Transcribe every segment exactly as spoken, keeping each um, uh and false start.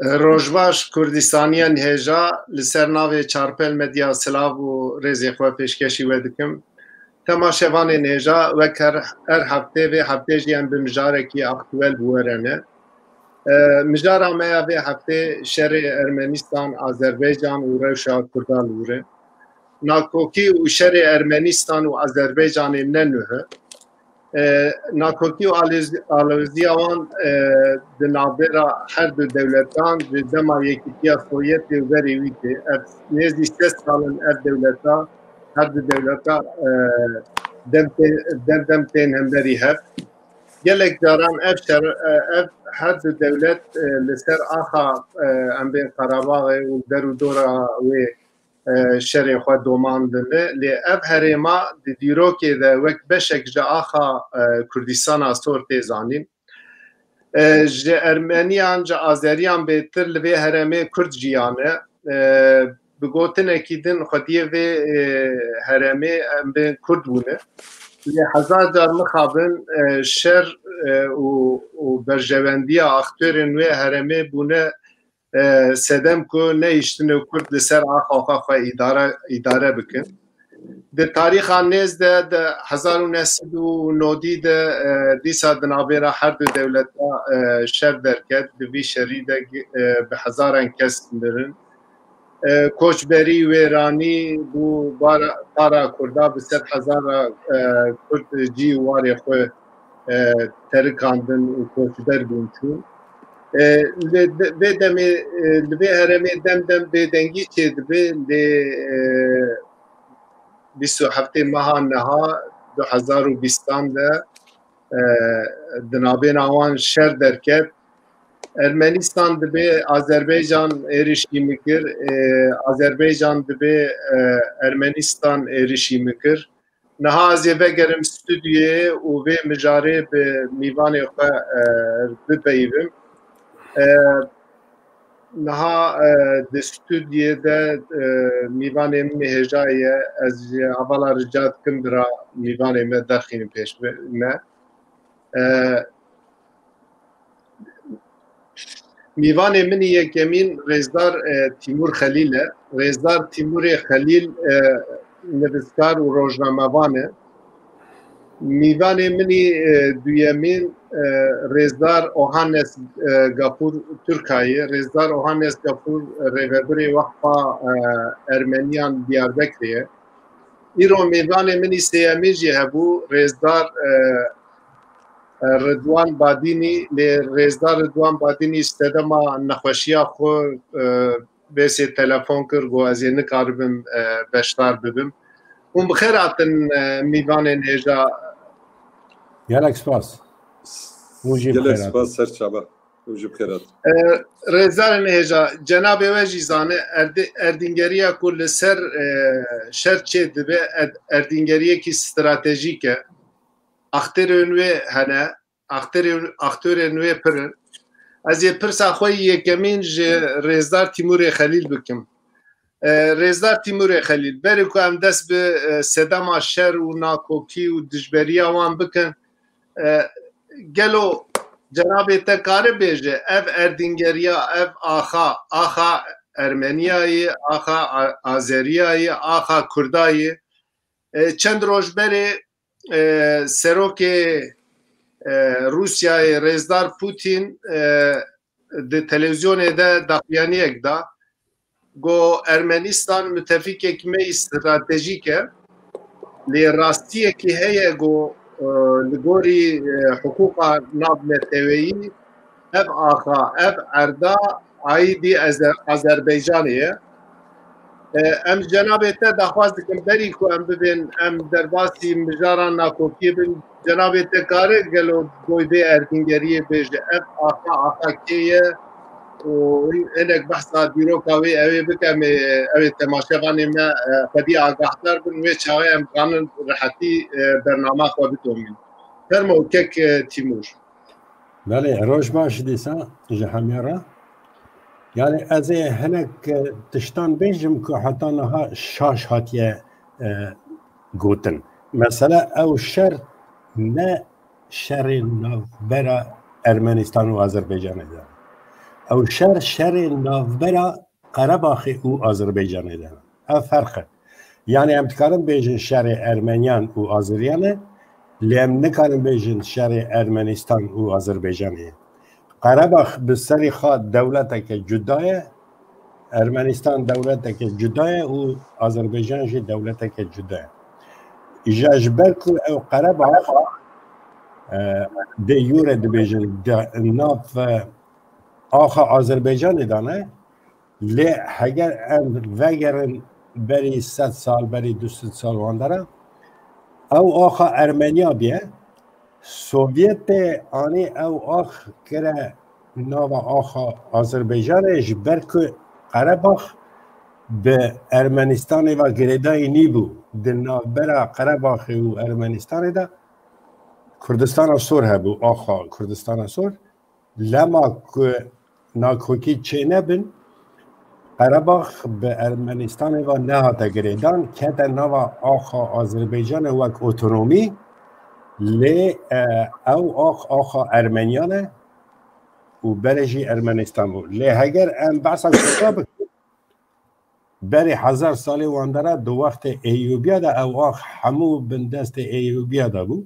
Rojbaş Kurdistaniyên hêja, li ser navê Çarpel Medya silav û rêzê xwe pêşkêşî we dikim. Temaşevanên hêja, wek her, her heftê, vê heftê jî em bi mijarekî aktuel bi we re ne. E, mijara me ya vê heftê şerê Ermenistan, Azerbaycan û rewşa Kurda li wir e. Nakokî û şerê Ermenistan û Azerbaycanê ne nuh e. E, nakokî û alez-, aloziya wan, e, di navbera her du dewletan ji dema Yekîtiya Sovyetê û berê wî tê. Ev nêzî sed sal in ev dewleta, her du dewleta, e, dem tê-, dem dem tên hemberî hev. Gelek caran ev şer, e, ev her du dewlet, e, li ser axa, e, em bên Qarabaxê û der û dora wê, e, şerê xwe domandine. Lê ev herêma di dîrokê de wek beşek ji axa, e, Kurdistana Sor tê zanîn. E, ji Ermeniyan, ji Azeriyan bêtir li vê herêmê Kurd jiyane. E, bi gotinekî din xwediyê vê, e, herêmê em bên Kurd bûne. Lê hezar car mixabin, e, şer, e, û, û berjewendiya aktorên wê herêmê bûne, e, sedem ku nehiştine Kurd li ser axa xwe, xwe îdare, îdare bikin. Di tarîxa nêz de, di hezar û neh sed û nodî de, e, dîsa di navbera her du dewleta, e, şer derket. Di vî şerî de, e, bi hezaran kes mirin. E, koçberî, wêranî bû bara, para Kurda, bi sed hezara, e, Kurd cî û warê xwe, e, terikandin û koçber bûn çûn. E, li de-, vê demê, e, li vê herêmê dem dem bêdengî çêdibe, lê, e, bîst û heftê meha niha du hezar û bîstan de, e, di navbêna wan şer derket. Ermenistan dibê Azerbaycan êrişî min kir, e, Azerbaycan dibê, e, Ermenistan êrişî min kir. Niha ez ê vegerim stûdyoyê û vê mijarê bi mîvanê xwe, e, bipeyivim. E, niha, e, di stûdyoyê de, e, mîvanê min ê hêja ye. Ez ji hevala rica dikim bira mîvanê me derxînin pêş me. E, Mîvanê min î yekemîn Rêzdar, e, Tîmûr Xelîl e. Rêzdar Tîmûrê Xelîl, e, nivîskar û rojnamevan e. Mîvanê min î, e, duyemîn, e, Rêzdar Ohannes, e, Gafûr Tirka ye. Rêzdar Ohannes Gafûr, e, rêvebirê Wexfa, e, Ermeniyan Diyarbekirê ye. Îro mîvanê min î sêyemîn jî hebû, Rêzdar, e, e, Ridwan Badînî, lê Rêzdar Ridwan Badînî sedema nexweşiya xwe, e, bêsê telefon kir, got ez ê nikaribim, e, beşdar bibim. Hûn bi xêr hatin, e, mîvanên hêja. Gelek spas. Hûn jî bi Gelek xêr hatin. Spas, ser çava. Hûn jî bi xêr hatin. E, Rêzdarên hêja, cenabê we jî zane, erdê-, erdîngeriya ku li ser, e, şer çê dibe, erd-, erdîngeriyekî stratejîk e. Aktorên wê hene, aktorên, aktorên wê pir in. Ez ê pirsa xwe yî yekemîn ji Rêzdar Tîmûrê Xelîl bikim. E, Rêzdar Tîmûrê Xelîl, berê ku em dest bi, e, sedema şer û nakokî û dijberiya wan bikin, e, gelo cenabê te kare bêje, ev erdîngeriya, ev axa, axa Ermeniyayê, axa A-, Azeriyayê, axa Kurdayê, e, çend roj berê, e, serokê, e, Rûsyayê Rêzdar Putin, e, di televîzyonê de daxuyaniyek da, got Ermenistan mutefîkek me yî stratejîk e, lê rastiyekî heye, got, e, li gorî, e, hiqûqa navneteweyî ev axa, ev erda aîdî Eze-, Azerbaycanê ye. E, em ji cenabê te daxwaz dikin, berî ku em bibên, em derbasî mijaran nakokiyê bin, cenabê te kare gelo goy vê erdîngeriyê bêje, ev axa, axa kê ye? Û hinek behsa dîroka wê ew ê bike, em ê, ew ê temaşevanê me, e, xwedî agahdar bin, wê çaxê em kanin rehetî, e, bernama xwe bidomîn. Fermo kek, e, Tîmûr. Belê, roj baş dîsa ji hemî re. Yani ez ê hinek, e, tiştan bêjim ku heta niha şaş hatiye, e, gotin. Mesela ew şer ne şerê navbera Ermenistan û Azerbaycanê de. Ew şer, şerê navbera Qerebaxê û Azerbaycanê de. Ev ferq e. Yani em dikarin bêjin şerê Ermeniyan û Azeriyan e, lê em nikarin bêjin şerê Ermenistan û Azerbaycanê ye. Qerebax bi serî xwe dewleteke cuda ye, Ermenistan dewleteke cuda ye û Azerbaycan jî dewleteke cuda ye. Îja ji ber ku ew Qerebax, e, de jure dibêjin, de nav, e, axa Azerbaycanê de ne, lê heger em vegerin berî sed sal, berî du sed sal wan dera, ew axa Ermeniya bîye, Sovyetê anî ew ax kire nava axa Azerbaycanê, ji ber ku Qerebax bi Ermenistanê ve girêdayî nîbû. Di navbera Qerebaxê û Ermenistanê de Kurdistana Sor hebû, axa Kurdistana Sor. Lema ku nakokî çênebin, Qerebax bi Ermenistanê ve nehate girêdan, kete nava axa Azerbaycanê wek otonomî, lê, e, ew ax, axa Ermeniyan e û berê jî Ermenistan bû. Lê heger em behsa Kurda bikin, berê hezar salê wan dera di wextê Eyûbiya de ew ax hemû bin destê Eyûbiya de bû.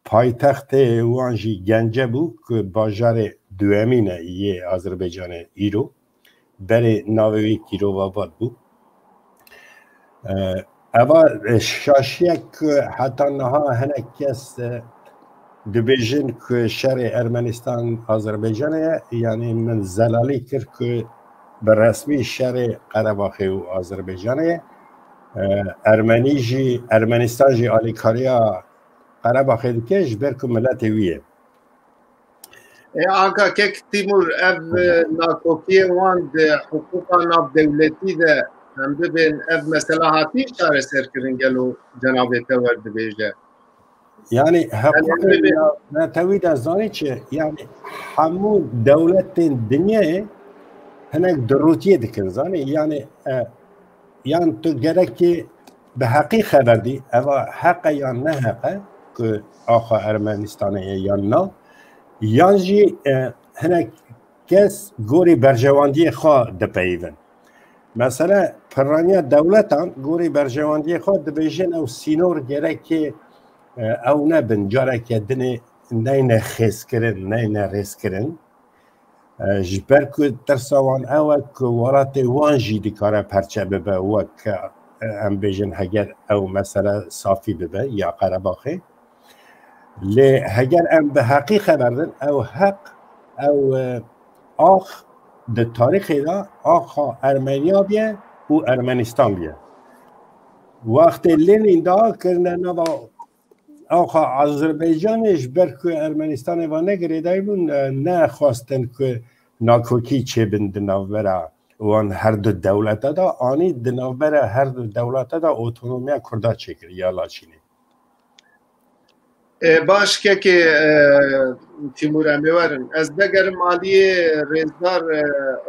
Paytextê wan jî Gence bû ku bajarê duyemîn e yê Azerbaycanê îro. Berê navê wî Kîrovabad bû. E, eva, e, şaşiyek ku heta niha hinek kes, e, dibêjin ku şerê Ermenistan Azerbaycanê ye, yanî min zelalî kir ku bi resmî şerê Qerebaxê û Azerbaycanê ye. E, Ermenî jî, Ermenistan jî alîkariya Qerebaxê dike ji ber ku miletê wî ye. E, Anka kek Tîmur, ev, e, nakokiyê wan di hiqûqa navdewletî de em bibên, ev mesela hatî çareserkirin gelo cenabê te wer dibêje? Yani heqûqê netewî de zanî çi? Yani hemû dewletên dinyayê hinek durûtiyê dikin, zanî? Yani, e, yan tu gerekî bi heqî xeber dî, eva heq e yan ne heq e, ku axa Ermenistanê ye yan na, yan jî, e, hinek kes gorî berjewendiyê xwe dipeyivin. Mesela piraniya dewletan gorî berjewendiyê xwe dibêjin ew sînor gerekê, e, ew nebin, careke dinê neyne xêzkirin, neyne rêzkirin. E, ji ber ku tirsa wan ew e ku welatê wan jî dikare perçe bibe, wek, e, em bêjin heger ew mesele safî bibe ya Qerebaxê. Lê heger em bi heqî xeber din, ew heq, ew, e, ax di tarîxê de axa Ermeniya bûye û Ermenistan bûye. Wextê Lenin da kirine nava axa Azerbaycanê, ji ber ku Ermenistanê ve ne girêdayî bûn, e, nexwestin ku nakokî çêbin di navbera wan her du dewlete de, anî di navbera her du dewlete de otonomiya Kurda çêkir ya Laçînê. E, baş kekê, e, Tîmûr, em ê werin. Ez vegerim aliyê Rêzdar, e,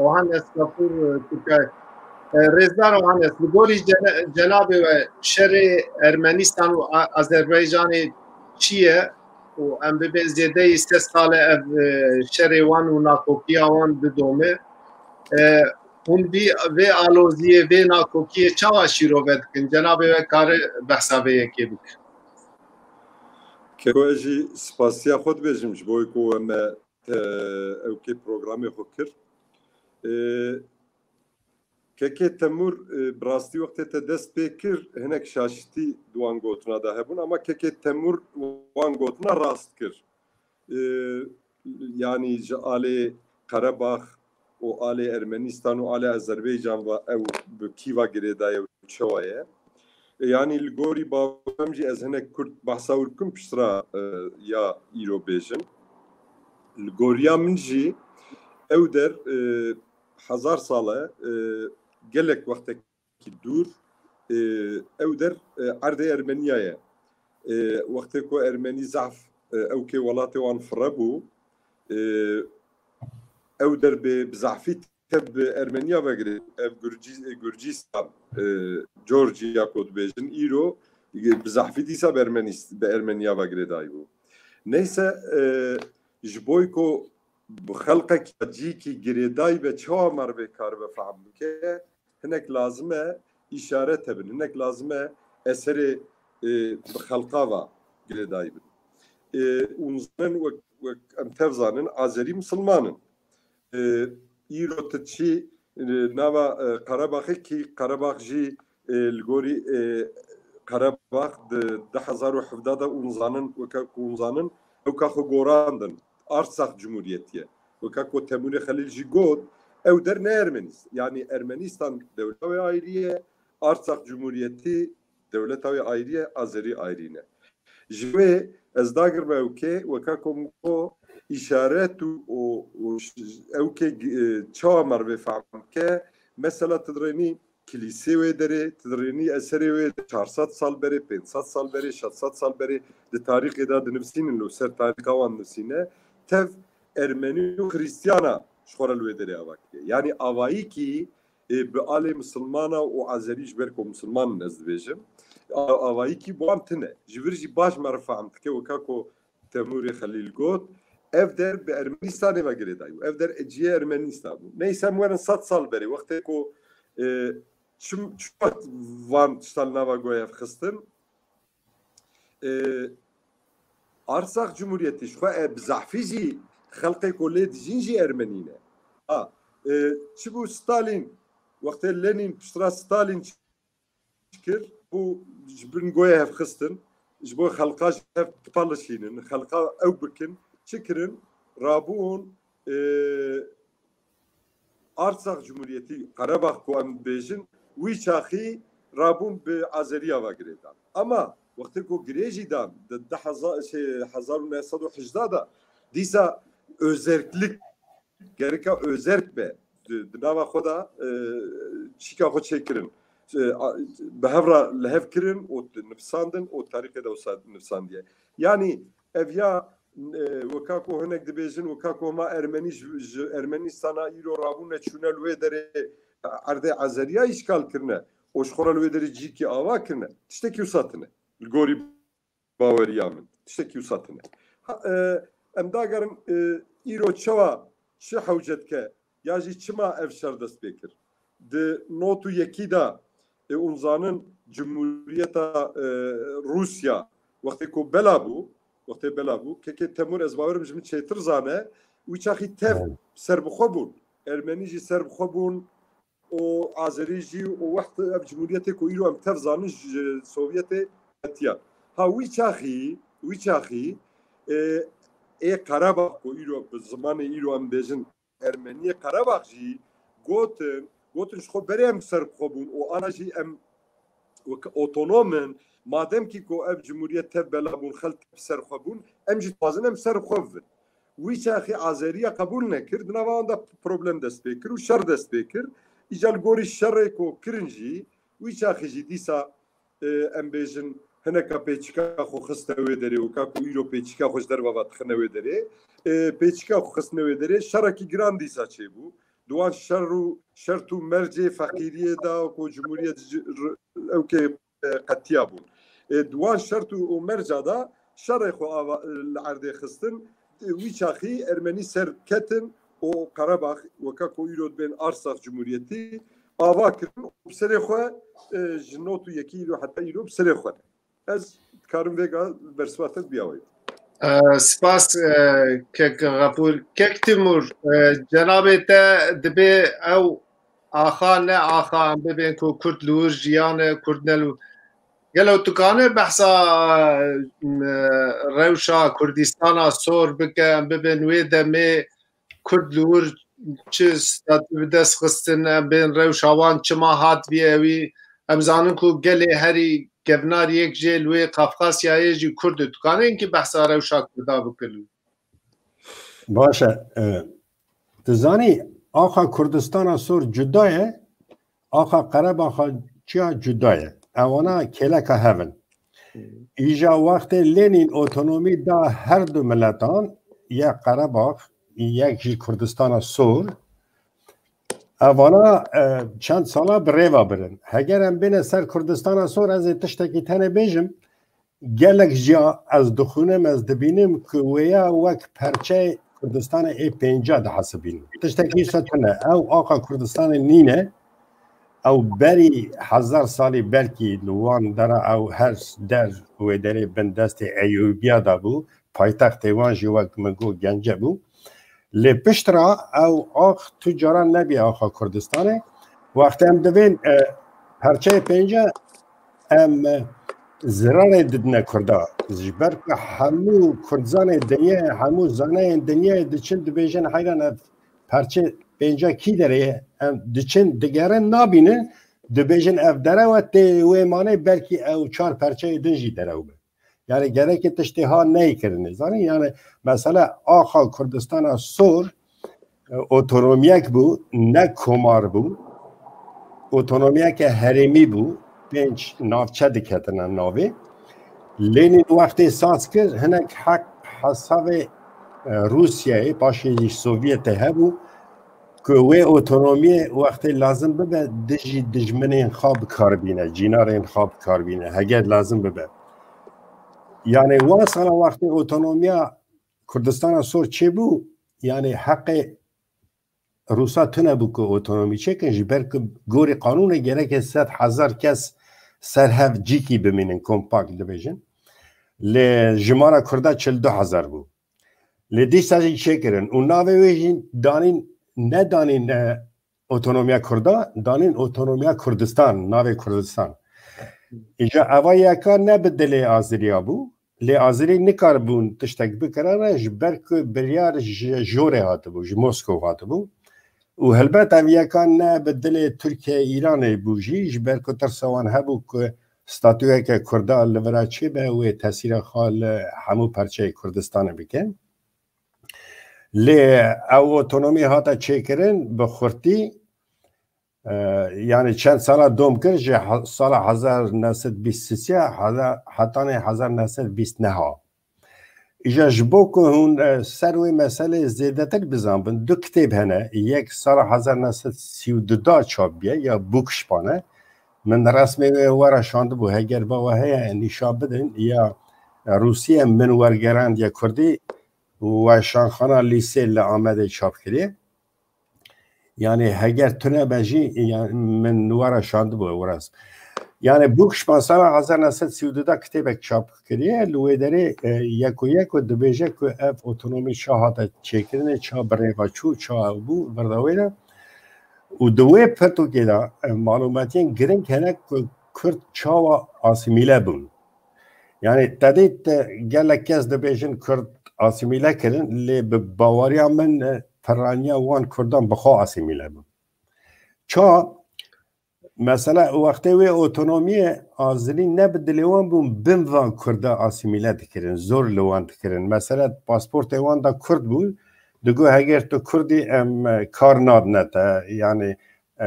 Ohanes Gafûr, e, Kûkay. E, Rêzdar Ohanes, li gorî cene-, cenabê we şerê Ermenistan û A-, Azerbaycanê çi ye? Û em bibên zêdeyî sed sal e ev, e, şerê wan û nakokiya wan didome. E, hûn vî, vê aloziyê, vê nakokiyê çawa şîrove dikin? Cenabê we kare behsa vê yekê bike. Keko, ez jî spasiya xwe dibêjim ji bo ku we me, e, ewkê programê xwe kir. E, Kekê Temur, e, bi rastî wextê te dest pê kir, hinek şaşitî di wan gotina de hebûn, ama Kekê Temur wan gotina rast kir. E, yanî ji alê Qerebax û alê Ermenistan û alê Azerbaycan ve ew bi kî ve girêdaye û çawa ye? E, yanî li gorî bawer em jî, ez hinek kurt behsa wir bikim, piştre, e, ya îro bêjim. Li goriya min jî ew der, e, hezar sal e, e, gelek wextekî dûr, e, ew der, e, erdê Ermeniya ye. E, wextê ku Ermenî zehf, e, ewkê welatê wan firre bû, e, ew der bi, bi zehfî te bi Ermeniya ve girê, ev Gurcî-, Gurcîstan, e, Georgia ku dibêjin, îro bi zehfî dîsa bi Ermenîs-, bi Ermeniya ve girêdayî bû. Neyse, e, ji bo ku bi xelqek ya cîkî girêdayî be, çawa merivê karibe fehm bike, hinek lazim e îşaret hebin, hinek lazim e eserê, e, bi xelqa va girêdayî bin. E, û zanin wek, wek em tev zanin, Azerî misilman in. E, îro tu çî, e, nava, e, Qerebaxê kî Qerebax jî, e, li gorî, e, Qerebax di du hezar û hevdeh de û zanin, weke ku û zanin, ewka xwe gorandin. Artsax Cumhuriyetiye. Weke ku Temûrê Xelîl jî got, ew der ne Ermenîst-, yanî Ermenîstan dewleta wê ayrî ye, Artsax Cumhuriyetî dewleta wê ayrî ye, Azerî ayrî ne. Ji wê ez dagirme ewkê, weka ku min got, îşaret û, û, û ş-, ewkê, e, çawa merivê fehm bike, mesela tu dirênî kilîsê wê derê, tu dirênî eserê wê çar sed sal berê, pênc sed sal berê, şeş sed sal berê di tarîxê de dinivîsînin, li ser tarîxa wan nivîsîne, tev Ermenî û Xrîstiyana ji xwe re li wê derê ava kiriye. Yanî avayîkî, e, bi alê misilmana û Azerî, ji ber ku misilman in, ez dibêjim, a-, avayîkî bi wan tune. Ji vir jî baş meriv fehm dike, weka ku Temûrê Xelîl got, ev der bi Ermenîstanê ve girêdayî bû. Ev der cihê Ermenîstan bû. Neyse, em werin sed sal berê, wextê ku, e, çim, çima van tiştan nava goyev xistin? E, Artsax Cumhuriyetî ji xwe, e, bi zehfî jî xelqê ku lê dijîn jî Ermenî ne. Ha, e, çi bû Stalin, wextê Lenin piştra Stalin çi kir, bû ji bin goyê hev xistin, ji bo xelqa ji hev dipalişînin, xelqa ew bikin, çi kirin? Rabûn, e, Artsax Cumhuriyetî, Qerebax ku em dibêjin, wî çaxî rabûn bi Azeriya ve girê dan. Ama wextê ku girê jî dan, di du hezar, şey, hezar û neh sed û hejdeh de, dîsa özerklik, gereka özerk be, di, di nava xwe de, e, çîka xwe çêkirin. E, a, bi hev re li hev kirin û nivîsandin û tarîxê de wisa nivîsandiye. Yanî ev ya, e, weka ku hinek dibêjin, weka ku hema Ermenî ji, ji Ermenîstana îro rabûne çûne li wê derê erdê Azeriya îşgal kirine û ji xwe re li wê derê cîkî ava kirine, tiştekî wisa tune. Li gorî baweriya min, tiştekî wisa tune. Ha, e, em dagerin, e, îro çawa çi hewce dike ya jî çima ev şer dest pê kir? Di not û yekî de, e, hûn zanin Cumhuriyeta, e, Rûsya wextê ku bela bû, wextê bela bû, kekê Temûr, ez bawerim ji min çêtir zane, wî çaxî tev Evet. serbixwe bûn. Ermenî jî serbixwe bûn û Azerî jî û wext ev cumhuriyetê ku îro em tev zanin ji Sovyetê hetiya. Ha wî çaxî, wî çaxî, e, ê Qerebax ku îro bi zimanê îro em bêjin Ermeniyê Qerebax jî gotin, gotin ji xwe berê em serbixwe bûn û ana jî em wek otonom in, madem kî ku ev cumhuriyet tev bela bûn, xelk serbixwe bûn, em jî dixwazin em serbixwe bibin. Wî çaxî Azeriya qebûl nekir, di nava wan de problem dest pê kir û şer dest pê kir. Îca li gorî şerê ku kirin jî, wî çaxî jî dîsa, e, em bêjin, hineka pêçika xwe xiste wê derê, weka ku îro pêçika xwe ji derve ve dixine wê derê. E, pêçika xwe xistine wê derê, şerekî giran dîsa çêbû. Di wan şer û, şert û mercê feqîriyê de ku cumhuriyet ji, r-, ewkê, e, qetiya bûn. E, di wan şert û, û merca de şerê xwe ava, li erdê xistin, e, wî çaxî Ermenî ser ketin û Qerebax, weka ku îro dibên Artsax Cumhuriyetî, ava kirin û bi serê xwe, e, ji not û yekî îro heta îro bi serê xwe ne. Ez dikarim vêga bersiva te biya wê. E, spas, e, kek Xefûr. Kek Timur, e, cenabê te dibê ew axa ne axa em bibên ku Kurd li wir jiyane, Kurd ne li wir. Gelo tu kanê behsa, e, rewşa Kurdistana sor bike, em bibên wê demê Kurd li wir çi statû bi dest xistin, em bên rewşa wan çima hat vî ewî. Em zanin ku gelê herî kevnar yek jê li wê Qafqasyayê jî Kurd e. Tu kanê hinkî behsa rewşa Kurda bikin? Baş e. E, tu zanî, axa Kurdistana sor cuda ye, axa Qerebaxa çiya cuda ye. Ewana kêleka hev in. Îja wextê Lenin otonomî da her du miletan, yek Qerebax, yek jî Kurdistana Sor. Evana, e, çend sala bi rê ve birin. Heger em bêne ser Kurdistana Sor, ez ê tiştekî tenê bêjim. Gelek jiya ez dixwînim, ez dibînim ku wêya wek perçeyê Kurdistanê ê pênca dihesibînin. Tiştekî wisa tune. Ew axa Kurdistanê nîne. Ew berî hezar salî belkî li wan dera ew her der wê derê bin destê Eyûbiya de bû. Paytextê wan jî wek min got Gence bû. Lê pişt re ew ax tu caran nebî axa Kurdistanê. Wextê em divên, e, perçeyê pênce em, e, zirarê didine Kurda. Ji ber ku hemû Kurdzanê dinyayê, hemû zanayên dinyayê diçin dibêjin heyran ev perçe pênca kî derê ye? Em diçin digerin nabînin, dibêjin ev derew e, tê wê manê belkî ew çar perçeyê din jî derew be. Yani gerekê tiştê ha neyê kirinê. Zanî yani mesela axa Kurdistana Sor, e, otonomiyek bû, ne komar bû. Otonomiyeke herêmî bû. Pênc navçe diketine navê. Lenin wextê saz kir, hinek heq hesabê, e, Rûsyayê, paşê jî Sovyetê hebû, ku wê otonomiyê wextê lazim bibe, dijî dijminên xwe bi kar bîne, cînarên xwe bi kar bîne, heger lazim bibe. Yani wan sala wextê otonomiya Kurdistana Sor çêbû, yani heqê Rûsa tune bû ku otonomî çêkin, ji ber ku gorî qanûnê gereke sed hezar kes ser hev cîkî bimînin, kompakt dibêjin. Lê jimara Kurda çil du hezar bû. Lê dîsa jî çêkirin û navê wê jî danîn, nedanîn, e, otonomiya Kurda, danîn otonomiya Kurdistan, navê Kurdistan. Îja eva yeka ne bi dilê Azeriya bû, lê Azerî nikaribûn tiştek bikirane, ji ber ku biryar ji jorê hatibû, ji Moskow hatibû. Û helbet ev yeka ne bi dilê Tirkiye, Îranê bû jî, ji ber ku tirsa wan hebû ku statuyeke Kurda li vira çêbe, wê tesîra xwe li hemû perçeyê Kurdistanê bike. Lê ew otonomî hate çêkirin bi xurtî, e, yani çend sala dom kir, ji he-, sala hezar neh sed bîst sê heza-, hetanê hezar neh sed bîst neha. Îja ji bo ku hûn, e, ser wê meselê zêdetir bizanbin, du kitêb hene. Yek sala hezar neh sed sî û du da çap biye, ya Bûkişpan e. Min resmê wê were şandibû, heger ba we heye, nîşan bidin, ya Rûsiye min wergerand ya Kurdî, Weşanxana Lîsê li Amedê çap kiriye. Yani heger tune be jî, yani min were şandibû ew resm. Yani Bûkişpan sala hezar neh sed sî û du da kitêbek çap kiriye, li wê derê, e, yeko yeko dibêje ku ev otonomî ça hate çêkirinê, ça bi rê ve çû, ça ew bû, virda wê de. Û di wê pirtûkê de, e, malûmetiyên giring hene ku Kurd çawa asîmîle bûn. Yani te dît, e, gelek kes dibêjin Kurd asîmîle kirin, lê bi baweriya min, e, piraniya wan Kurdan bi xwe asîmîle bûn. Ça? Mesela wextê wê otonomiyê Azerî ne bi dilê wan bûn, bin van Kurda asîmîle dikirin, zor li wan dikirin. Mesela pasportê wan de Kurd bû, digo heger tu Kurd î em, e, kar nadine te, yani, e,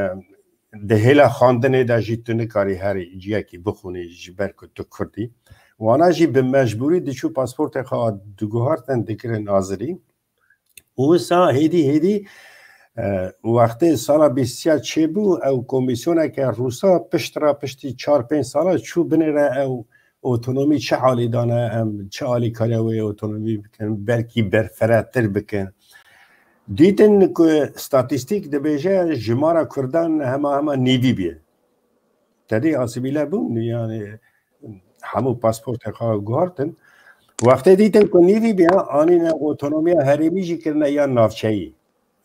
di hêla xwendinê de jî tu nikarî herî ciyekî bixwînî ji ber ku tu Kurd î. Wana jî bi mecbûrî diçû pasportê xwe diguhartin dikirin Azerî. Û wisa hêdî hêdî, e, wextê sala bîst ya çêbû, ew komîsyoneke Rûsa pişt re piştî çar pênc sala çû binêre ew otonomî çi halî dane, em çi alîkariya wê otonomî bikin, belkî berfirehtir bikin. Dîtin ku statîstîk dibêje jimara Kurdan hema hema nîvî bûye. Tedî asîmîle bûn, yani hemû pasportê xwe guhartin. Wextê dîtin ku nîvî bûye, anîne otonomiya herêmî jî kirine ya navçeyî.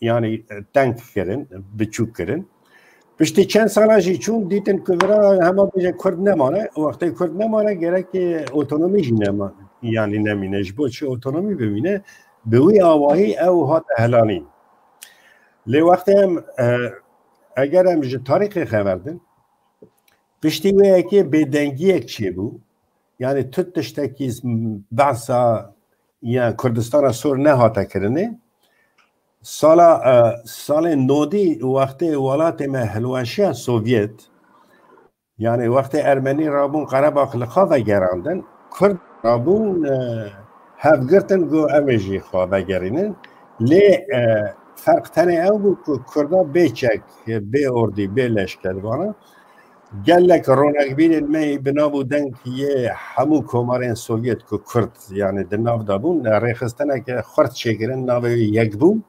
Yani, e, teng kirin, biçûk kirin. Piştî çend sala jî çûn, dîtin ku vira hema bêje Kurd nemane. Wextê Kurd nemane, gerek otonomî jî nema-, yani nemîne. Ji bo çi otonomî bimîne? Bi wî awahî ew hate helanîn. Lê wextê em, e, eger em ji tarîxê xeber din, piştî wê yekê bêdengiyek çêbû. Yani tu tiştekî behsa ya Kurdistana Sor nehate kirinê. Sala, e, salên nodî wextê welatê me hilweşiya Sovyet, yani wextê Ermenî rabûn Qerebax li xwe vegerandin, Kurd rabûn, e, hev girtin, got, em ê jî xwe vegerînin. Lê, e, ferq tenê ew bû ku Kurda bê çek, bê ordî, bê leşkervana, Gelek ronakbîrên me bi nav û deng yê hemû komarên Sovyet ku Kurd, yani, di nav de bûn, rêxistineke xurt çêkirin, navê wê Yekbûn.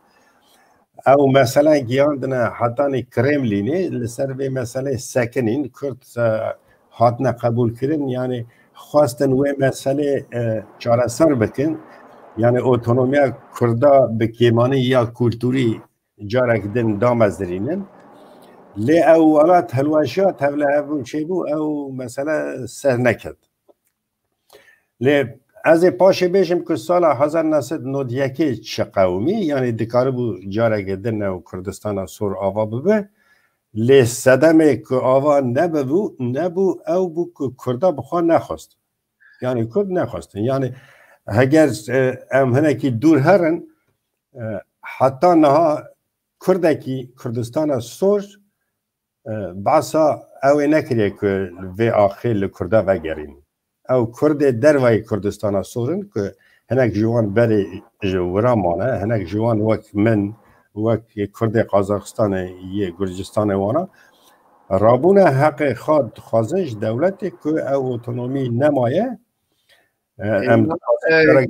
Ew mesele gihandine hetanî Kremlînê, li ser vê meselê sekinîn, Kurd, e, hatine qebûlkirin, yani, xwestin wê meselê, e, çareser bikin, yani, otonomiya Kurda bi kêmanî ya kulturî carek din damezirînin. Lê ew welat hilweşiya tevlihevbûn çêbû, ew mesele ser neket. Lê ez ê paşê bêjim ku sala hezar neh sed nod yekê çi qewimî, yanî dikaribû careke din ew Kurdistana Sor ava bibe. Lê sedemê ku ava nebibû, nebû, ew bû ku Kurda bi xwe nexwest. Yanî Kurd nexwestin. Yanî heger, e, em hinekî dûr herin, e, heta niha Kurdekî Kurdistana Sor, e, behsa ew ê nekiriye ku vê axê li Kurda vegerîn. Ew Kurdê dervayî Kurdistana Sor in ku hinek ji wan berê ji wira mane, hinek ji wan wek min, wek Kurdê Qazaxistanê yê Gurcistanê wana, rabûne heqê xwe dixwazin ji dewletê ku ew otonomî nemaye. E, em Ê,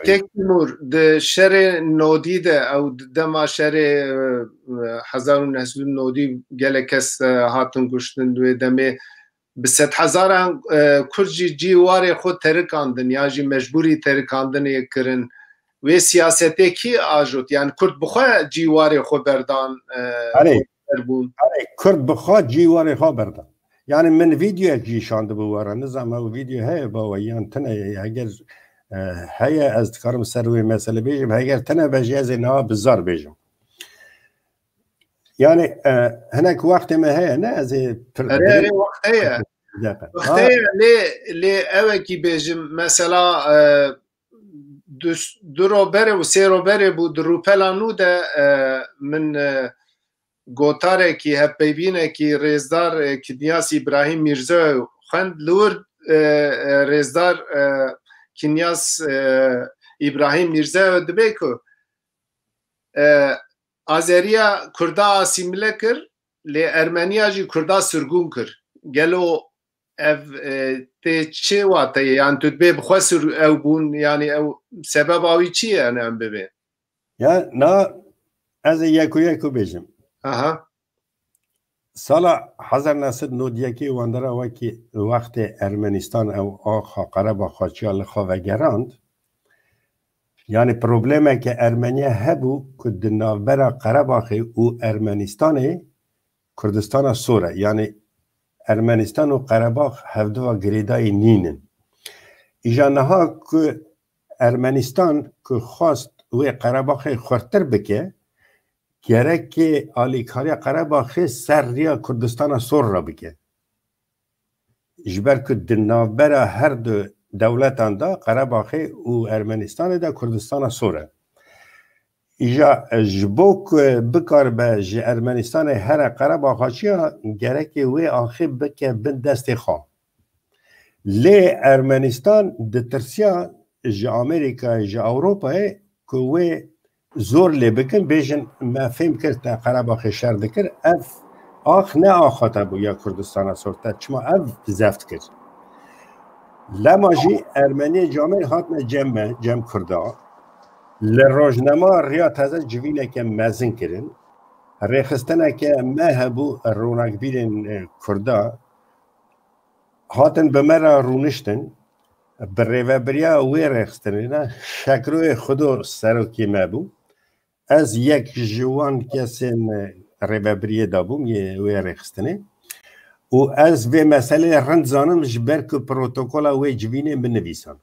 Kek Timur, di şerê nodî de, ew di dema şerê, e, hezar û neh sed û nodî gelek kes, e, hatin kuştin di wê demê. Bi sedhezaran, e, Kurd jî cî warê xwe terikandin, yan jî mecbûrî terikandinê kirin. Wê siyasetê kî ajot? Yani Kurd bi xwe cî warê xwe berdan, e, Erê. Bûn. Erê, Kurd bi xwe cî warê xwe berdan. Yani min vîdeoyek jî şandibû we re. Nizam ew vîdeo heye ba we yan tine ye. Heger, e, heye, ez dikarim ser wê mesele bêjim. Heger tine be jî ez ê niha bi zar bêjim. Yani, e, hinek wextê me heye, ne, ez ê pir Erê, erê, wext heye. Wext heye, lê, lê ewekî bêjim, mesela, e, du, du ro berê û sê ro berê bû, di rûpela nû de, e, min, e, gotarekî, hevpeyvînekî rêzdar, e, Kinyas Îbrahîm Mîrzeyo xwend. Li wir, e, e, rêzdar, e, Kinyas, e, Îbrahîm Mîrzeyo dibê ku, e, Azeriya Kurda asîmile kir, lê Ermeniya jî Kurda sirgûn kir. Gelo ev, e, tê çi wateyê? Yan tu dibê bi xwe sir ew bûn, yanî ew sebeba wî çi ye, yani em bibê? Ya, na, ez ê yek û yek û bêjim. Aha. Sala hezar neh sed nod yekê wandera wekî wextê Ermenistan ew axa Qerebaxa çiya li xwe vegerand. Yani problemeke Ermeniya hebû ku di navbera Qerebaxê û Ermenistanê Kurdistana Sor e. Yani Ermenistan û Qerebax hevdiva girêdayî nînin. Îja niha ku Ermenistan ku xwest wê Qerebaxê xurttir bike, gerekê alîkariya Qerebaxê ser riya Kurdistana Sor re bike. Ji ber ku di navbera her du dewletan de, Qerebaxê û Ermenistanê de, Kurdistana Sor e. Îja, e, ji bo ku bikaribe ji Ermenistanê here Qerebaxa çiya, gerekê wê axê bike bin destê xwe. Lê Ermenistan ditirsiya ji Amerîkayê, ji Ewropayê ku wê zor lê bikin, bêjin, me fêm kir te Qerebaxê şer dikir. Ev ax ne axa te bû ya Kurdistana Sor, te çima ev zeft kir? Lema jî Ermeniyê camêr hatine cem me, cem Kurda. Li rojnama riya teze civîneke mezin kirin. Rêxistineke me hebû ronakbîrên, e, Kurda. Hatin bi me re rûniştin. Bi rêvebiriya wê rêxistinê ne, Şekroyê Xudo serokê me bû. Ez yek ji wan kesên, e, rêvebiriyê de bûm, yê wê rêxistinê. Û ez vê meseleyê rind zanim, ji ber ku protokola wê civînê min nivîsand.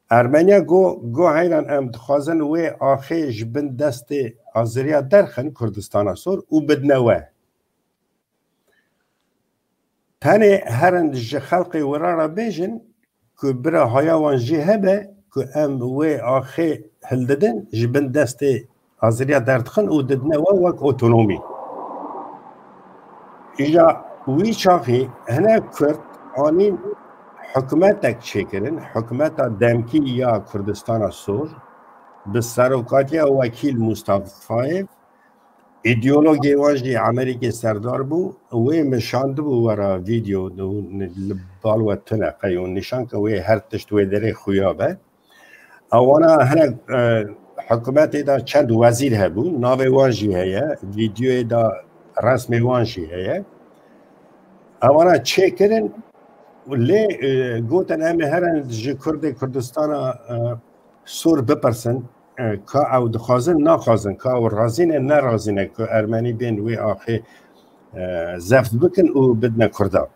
Ermeniya got, got, heyran, em dixwazin wê axê ji bin destê Azeriya derxin Kurdistana Sor û bidine we. Tenê herin ji xelkê wira re bêjin ku bira haya wan jê hebe ku em wê axê hildidin, ji bin destê Azeriya derdixin û didine we wek otonomî. Îja wî çaxî hinek Kurd anîn hikûmetek çêkirin, hikûmeta demkî ya Kurdistana Sor, bi serokatiya Wekîl Mustafayev, Îdeologê wan jî Amerîkê Serdar bû, wê min şandibû wera vîdeo, li bal we tune qey û nîşan ke wê her tişt wê derê xuya be. Ewana hinek, e, hikûmetê de çend wezîr hebûn, navê wan jî heye, vîdeoyê de resmê wan jî heye. Ewana çêkirin, lê, e, gotin em ê herin ji Kurdê Kurdistana, e, Sûr bipirsin, e, ka ew dixwazin, naxwazin, ka ew razî ne, nerazî ne ku Ermenî bên wê axê, e, zeft bikin û bidine Kurdan.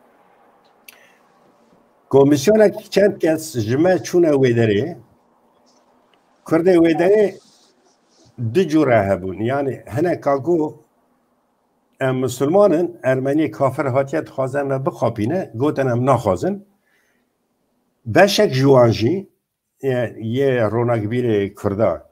Komîsyonek çend kes ji me çûne wê derê. Kurdê wê derê du cûre hebûn. Yanî hinek ka got, em misilman in, Ermenî kafir hatiye dixwaze me bixapîne, gotin em naxwazin. Beşek ji wan jî, e, yê ronakbîrê Kurda,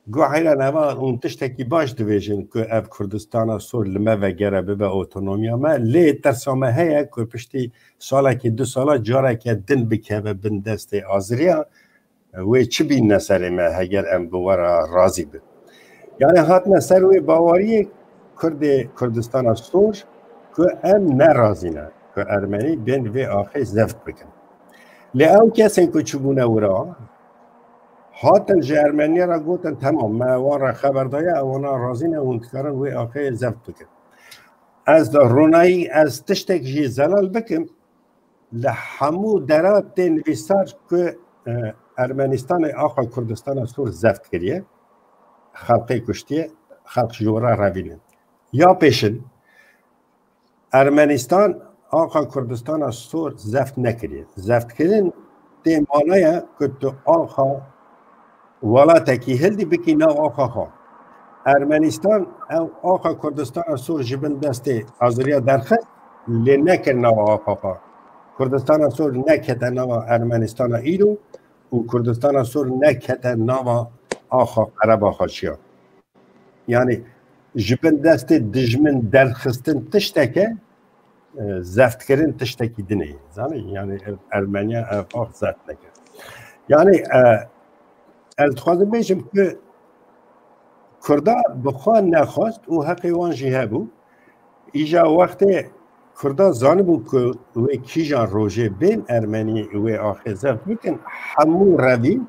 got heyran eva hûn tiştekî baş dibêjin ku ev Kurdistana Sûr li me ve gere bibe otonomiya me, lê tersa me heye ku piştî salekî du sala careke din bikeve bin destê Aziriya, wê çi bîne serê me heger em bi we re razî bin. Yanî hatine ser wê baweriyê Kurdê Kurdistana Sûr ku em nerazî ne ku Ermenî bên vê axê zeft bikin. Lê ew kesên ku çûbûne wira, hatin ji Ermeniya re gotin, temam, me wan re xeber daye, ewana razî ne, hûn dikarin wê axê zeft bikin. Ez ronayî, ez tiştek jî zelal bikim, li hemû dera tê nivîsar ku, e, Ermenistanê axa Kurdistana Sûr zeft kiriye, xelqê kuştiye, xelq ji wira revînin. Ya pêşin, Ermenistan axa Kurdistana Sûr zeft nekiriye. Zeftkirin tê manaya ku tu axa welatekî hildî bikî nav axa xwe. Ermenistan ew axa Kurdistana Sûr ji bin destê Azeriya derxist, lê nekir nava axa xwe. Kurdistana Sûr nekete nava Ermenistana îro û Kurdistana Sûr nekete nava axa Qerebaxa çiya. Yanî ji bin destê dijmin derxistin tiştek e, e, zeftkirin tiştekî din e. Zanî, yanî ev Ermeniya ev ax zeft neke. Yanî, e, ez dixwazim bêjim ku Kurda bi xwe nexwest û heqê wan jî hebû. Îja wextê Kurda zanibû ku wê kîjan rojê bên Ermenî wê axê zeft bikin, hemû revîn.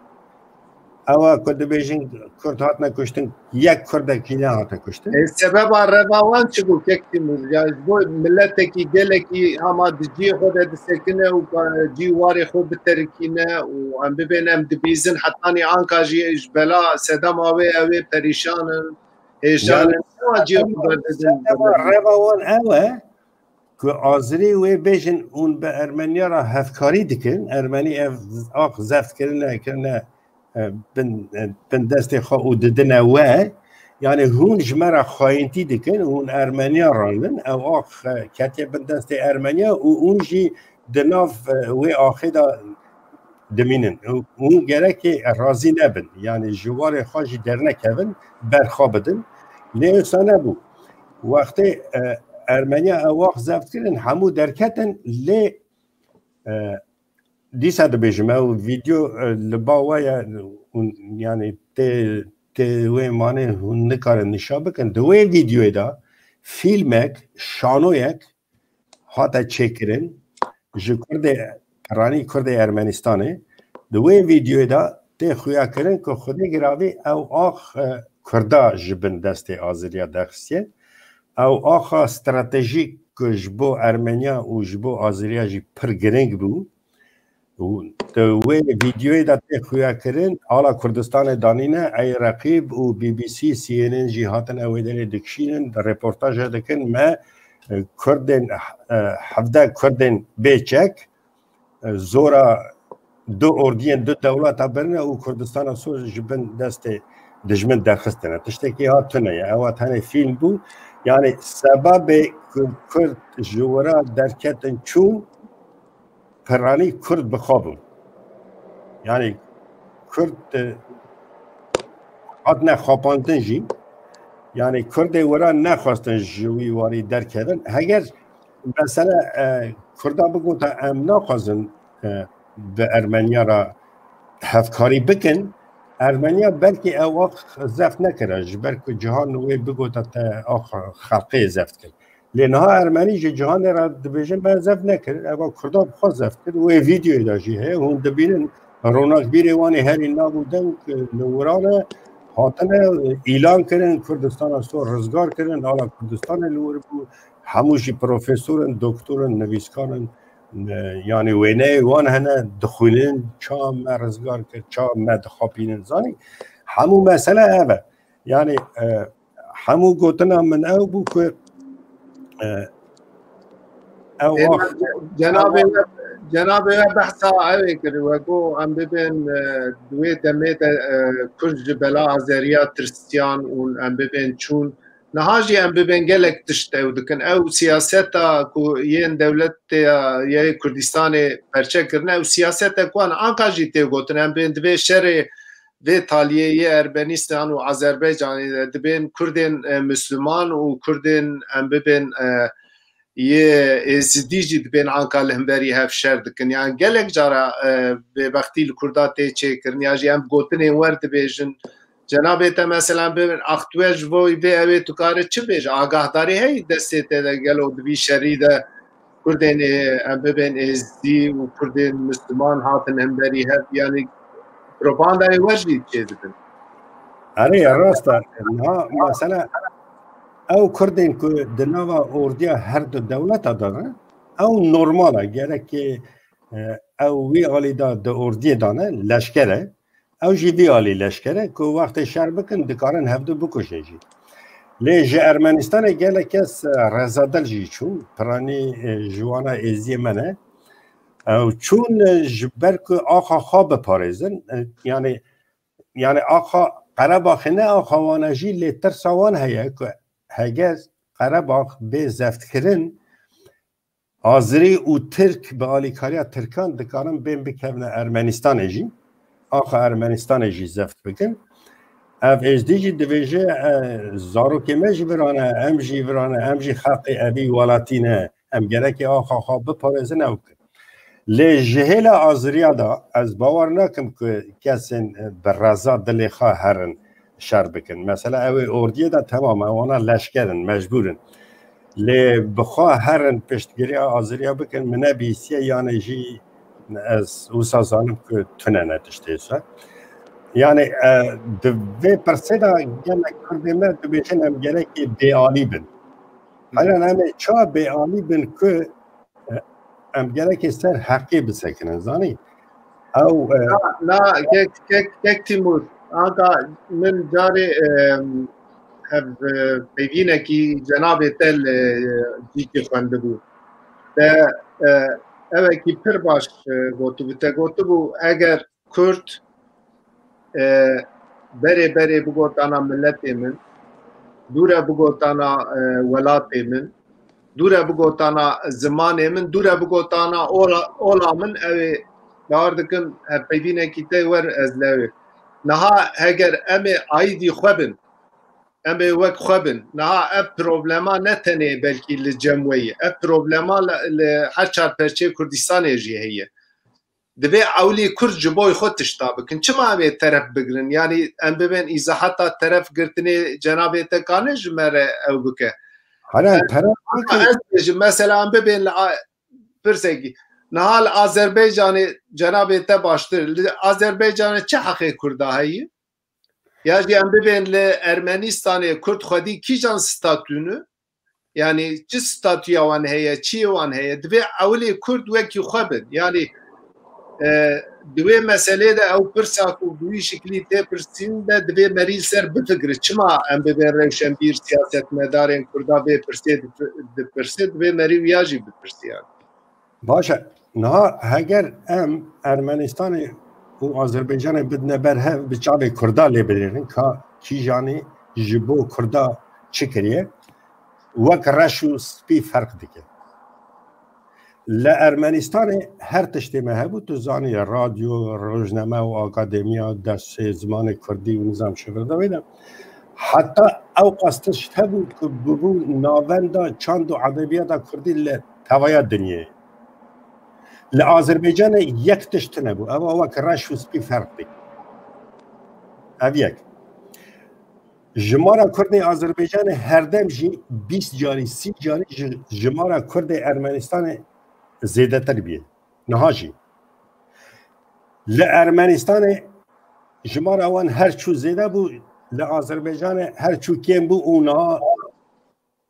Ewa ku dibêjin Kurd hatine kuştin, yek Kurdekî nehate kuştin. E, sebeba reva wan çi bû, Kek Tîmur? Ya ji bo miletekî, gelekî hema di cihê xwe de disekine û ka-, cî warê xwe biterikîne û em bibên em dibîzin, hetanî anka jî ji bela sedema wê ew ê perîşan in, hêşan in. Ewa cihê xwe berdidin. Reva wan ew e ku Azirî wê bêjin hûn bi Ermeniya re hevkarî dikin, Ermenî ev ax zeft kirine, kirine, e, bin, e, bin destê xwe û didine we. Yanî hûn ji me re xayîntî dikin, hûn Ermeniya randin, ew ax, e, ketiye bin destê Ermeniya û hûn jî di nav, e, wê axê de dimînin. Hûn gerekê razî nebin. Yanî ji warê xwe jî dernekevin, berxwe bidin. Lê wisa nebû. Wextê, e, Ermeniya ew ax zeft kirin, hemû derketin, lê, e, dîsa dibêjim, ew vîdeo, e, li ba we ye, hûn, yanî tê, tê wê manê hûn nikarin nîşa bikin. Di wê vîdeoyê de fîlmek, şanoyek hate çêkirin ji Kurdê Piranî, Kurdê Ermenistanê. Di wê vîdeoyê de tê xuyakirin ku Xwedê giravî ew ax, e, Kurda ji bin destê Azeriya derxistiye. Ew axa stratejîk ku ji bo Ermeniya û ji bo Azeriya jî pir giring bû. Û di wê vîdeoyê de tê xuyakirin, Ala Kurdistanê danîne, Ey Reqîb û B B C, C N N jî hatine wê derê dikişînin, reportaje dikin, me, e, Kurdên, e, hevdeh Kurdên bêçek, e, zora du ordiyên du dewleta birine û Kurdistana Sûr ji bin destê dijmin derxistine. Tiştekî ha tune ye. Ewa tenê fîlm bû. Yanî sebabê ku Kurd ji wira derketin çûn, Piranî Kurd bi xwe bûn. Yanî Kurd, e, hatine xapandin jî. Yanî Kurdê wira nexwestin ji wî warî derkevin. Heger mesela, e, Kurda bigota em naxwazin, e, bi Ermeniya re hevkarî bikin, Ermeniya belkî ew ax zeft nekire, ji ber ku cihan wê bigota te ax xelqê zeft kir. Lê niha Ermenî ji cihanê re dibêjin me zeft nekir. Eva Kurda bi xwe zeft kir. Wê vîdeoyê de jî heye. Hûn dibînin ronakbîrê wan ê herî nav û deng li wiran e, hatine îlan kirin, Kurdistana sor rizgar kirin, ala Kurdistanê li wir bû. Hemû jî profesor in, doktor in, nivîskar in, e, yanî wêneyê wan hene, dixwînin, ça me rizgar kir, ça me dixapînin, zanî. Hemû mesele ev e. Yanî, e, hemû gotina min ew bû ku, e, ew Ê, ax- cenabê we, cenabê we behsa ew ê kir, weko em bibên, e, di wê demê de, e, Kurd ji bela Azeriya tirsiyan û em bibên çûn. Niha jî em bibên gelek tişt ew dikin. Ew siyaseta ku yên dewletê ya, yê Kurdistanê perçe kirine, ew siyasetek wan anka jî tê gotin. Em bên divê şerê vê taliyê yê Ermenistan û Azerbaycanê de dibên Kurdên, e, Misliman û Kurdên em bibên, e, yê Êzidî jî dibên anka li hemberî hev şer dikin. Yan gelek cara, e, bêbextî li Kurda tê çêkirin. Ya jî em gotinên wer dibêjin. Cenabê te mesela bibin aktuel ji bo vê ew ê tu kare çi bêje? Agahdarî heye destê te de gelo di vî şerî de Kurdên ê, em bibên Êzidî û Kurdên Misliman hatin hemberî hev, yanî propagandayê wer jî çêdibin. Erê, rast e. Niha mesela ew Kurdên ku di nava ordiya her du dewleta de ne, ew normal e. Gerekê, e, ew wî alî de di ordiyê de ne, leşker e. Ew jî vî alî leşker e ku wextê şer bikin, dikarin hevdu bikujin jî. Lê ji Ermenistanê gelek kes, e, rezadil jî çûn. Piranî, e, ji wana êziyê me ne. Ew çûn, e, ji ber ku axa xwe biparêzin. E, yanî, yanî axa Qerebaxê ne axa wan e jî, lê tirsa wan heye ku heger Qerebax bê zeftkirin, Azirî û Tirk bi alîkariya Tirkan dikarin bên bikevine Ermenistanê jî. Axa Ermenistanê jî zeft bikin. Ev Êzdî jî dibêje, e, zarokê me jî viran e, em jî viran e, em jî xelqê evî welatî ne. Em gerekê axa xwe biparêzin ew bikin. Lê ji hêla Aziriya de ez bawer nakim ku kesên, e, bi reza dilê xwe herin şer bikin. Mesela ew ê ordiyê de temam e, wana leşker in, mecbûr in. Lê bi xwe herin piştgiriya Aziriya bikin, min nebîsiye, yanê jî ez wisa zanim ku tune ne tiştê se. Yanî, e, di vê pirsê de gelek Kurdê me dibêjin em gerekê bêalî bin. Helen em ê ça bêalî bin ku, e, em gerekê ser heqê bisekinin, zanî? Ew, e, Na, na, kek, kek, kek Timur, anka min carê, e, ev, e, peyvînekî cenabê te li, e, cîkê xwendibû. Te, e, evekî pir baş, e, gotibû. Te gotibû, eger Kurd, e, berê berê bigotana miletê min, dûre bigotana, e, welatê min, dûre bigotana zimanê min, dûre bigotana ola, ola min, ew ê bawer dikim hevpeyvînekî te wer ez lewê. Niha heger em ê aîdî xwe bin, em ê wek xwe bin. Niha ev problema ne tenê belkî li cem we ye. Ev problema li, li her çar perçeyê Kurdistanê jî heye. Divê ewlî Kurd ji boy xwe tişta bikin. Çima em ê teref bigirin? Yanî em bibên îzahata teref girtinê cenabê te kane ji me re ew bike. Helen, teref bikin. Ez dibêjim, mesela em bibên li a-, pirsekî. Niha li Azerbaycanê cenabê te baştir. Li Azerbaycanê çi heqê Kurda heye? Ya jî em bibên li Ermenistanê Kurd xwedî kîjan statû ne? Yanî çi statûya wan heye, çiyê wan heye? Divê ewilê Kurd wekî xwe bin. Yanî, e, di wê meselê de ew pirsa ku bi wî şiklî tê pirsîn de divê merî li ser bifikire. Çima em bibên rewşenbîr, siyasetmedarên Kurda vê pirsê dipi-, dipirse, divê merî wiya jî bipirse yani. Baş e. Niha heger em Ermenistanê û Azerbaycanê bidine ber hev, bi çavê Kurda lê binêrin ka kîjanî ji bo Kurda çi kiriye, wek reş û spî ferq dike. Li Ermenistanê her tiştê me hebû, tu zanî, radyo, rojname û akademiya, dersê zimanê Kurdî û nizam şifre de wê de. Heta ew qas tişt hebû ku bûbû navenda çand û edebiyata Kurdî li tevaya dinyê. Li Azerbaycanê yek tişt tune bû. Ew wek reş û spî ferq dike. Ev yek. Jimara Kurdê Azerbaycanê herdem jî bîst carî, sî carî ji jimara Kurdê Ermenistanê zêdetir bîye. Niha jî li Ermenistanê jimara wan her çû zêde bû, li Azerbaycanê her çû kêm bû û niha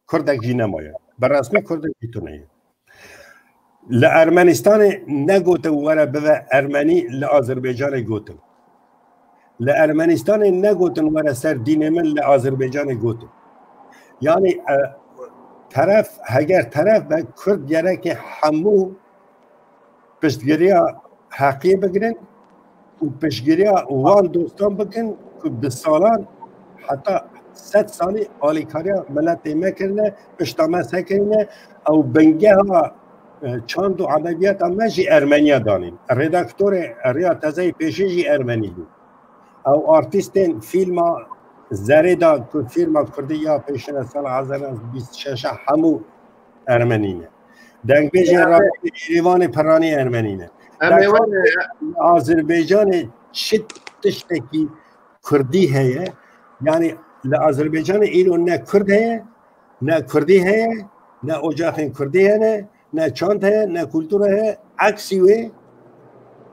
Kurdek jî nemaye. Bi resmî Kurdek jî tune ye. Li Ermenistanê negotin were bive Ermenî, li Azerbaycanê gotin. Li Ermenistanê negotin were ser dînê min, li Azerbaycanê gotin. Yanî, e, teref, heger teref be, Kurd gereke hemû piştgiriya heqiyê bigirin û piştgiriya wan dostan bikin ku bi salan, heta sed salî alîkariya miletê me kirine, pişta me sekirine, ew bingeha, e, çand û edebiyata me jî Ermeniya danîn. Redaktorê Riya Tezeyê pêşî jî Ermenî bû. Ew artîstên fîlma Zerê de ku fîlma Kurdî ya pêşîne sala hezar neh sed bîst şeş hemû Ermenî ne. Dengbêjên Ermenî. Radyoyê Êrîvanê piranî Ermenî ne. Em ê Azerbaycanê çi tiştekî Kurdî heye? Yanî li Azerbaycanê îro ne Kurd heye, ne Kurdî heye, ne ocaxên Kurdî hene, ne çand heye, ne kultura heye. Eksî wê